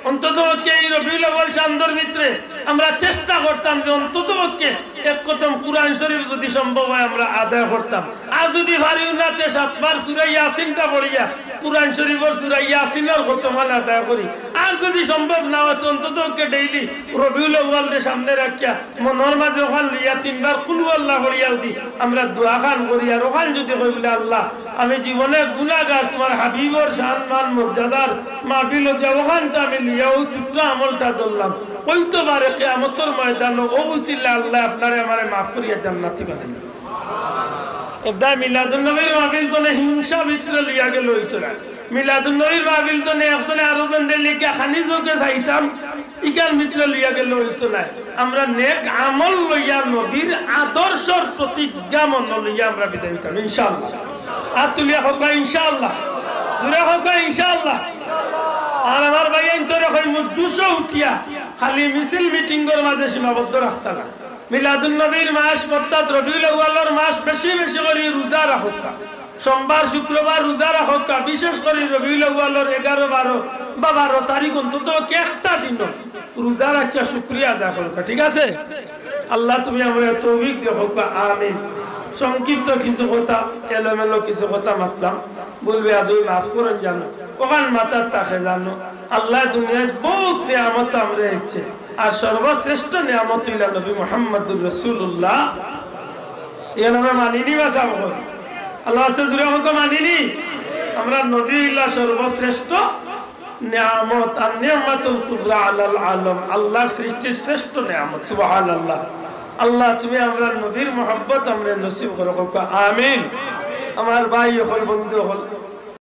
অন্তত পক্ষে এই রবিউল আউয়াল চান্দর ভিতরে আমরা চেষ্টা করতাম যে অন্তত পক্ষে এক খতম কুরআন শরীফ যুদি সম্ভব অয় আমরা আদায় করতাম। আর যুদি পারিও না, তে সাতবার সূরা ইয়াসিনটা পড়িয়া, কুরআন শরীফর সূরা ইয়াসিনর খতমখান আদায় করি। আর যুদি সম্ভব না অয়, তে অন্তত পক্ষে ডেইলি রবিউল আউয়ালরে সামনে রাখিয়া মনর মাঝে অখান লইয়া তিনবার কুলহু আল্লাহ পড়িয়া যুদি আমরা দোয়াখান করি, আর অখান যুদি কই বুলে, "আল্লাহ, আমি জীবনে গুনাগার, তুমার হাবিবর শান মান মর্যাদার মাহফিলো গিয়া অখানতা আমি লইয়া অউ ছোট্ট আমলটা ধরলাম।" অইতো পারে কিয়ামতর ময়দানো অউ উছিলায় আল্লায় আপনারে আমারে মাফ করিয়া জান্নাতি বানাইবা। এরদায় মিলাদুন নবীর মাহফিল থনে হিংসা ভিতরে লইয়া গেলে অইতো নায়। মিলাদুন নবীর মাহফিল থনে একজনে আরোজনরে লেখা খানি চউখে চাইতাম, ইখান ভিতরে লইয়া গেলে অইতো নায়। আমরা নেক আমল লইয়া নবীর আদর্শর প্রতিজ্ঞা মনো লইয়া আমরা বিদায় অইতাম ইনশাআল্লাহ। আত তুলিয়া কউক্কা ইনশাআল্লাহ, জুরে কউক্কা ইনশাআল্লাহ। আর আমার ভাইয়াইন্তরে কইমু, জুশো উঠিয়া খালি মিছিল মিটিংর মাঝে সীমাবদ্ধ রাখতা না। মিলাদুন নবীর মাস অর্থাৎ রবিউল আউয়ালর মাস বেশি বেশি করি রোজা রাখউক্কা। সোমবার, শুক্রবার রোজা রাখউক্কা, বিশেষ করি রবিউল আউয়ালর এগারো, বারো বা বারো তারিখ অন্তত একটা দিনও রোজা রাখিয়া শুকরিয়া আদায় করউক্কা, ঠিক আছে? আল্লাহ তুমি আমারে তৌফিক দেও, কউক্কা আমিন। সংক্ষিপ্ত কিছু কথা, এলোমেলো কিছু কথা মাতলাম, ভুল বেয়াদবি মাফ করইন জানো, অখান মাতার থাকে জানো। আল্লায় দুনিয়াত বউত নিয়ামত আমরারে দিছে, আর সর্বশ্রেষ্ঠ নিয়ামত অইলা নবী মুহাম্মাদুর রাসূলুল্লাহ। ইখান আমরা মানিনি বা সাবকল? আল্লাহ আছে জুরে কউক্কা মানিনি? আমরার নবী অইলা সর্বশ্রেষ্ঠ নিয়ামত, আর নিয়ামাতুল কুবরা আলাল আলম, আল্লাহর সৃষ্টির শ্রেষ্ঠ নিয়ামত। সুবহানাল্লাহ। আল্লাহ তুমি আমরার নবীর মহব্বত আমরারে নসিব করো, কউক্কা আমিন। আমার ভাই অকল, বন্ধু অকল,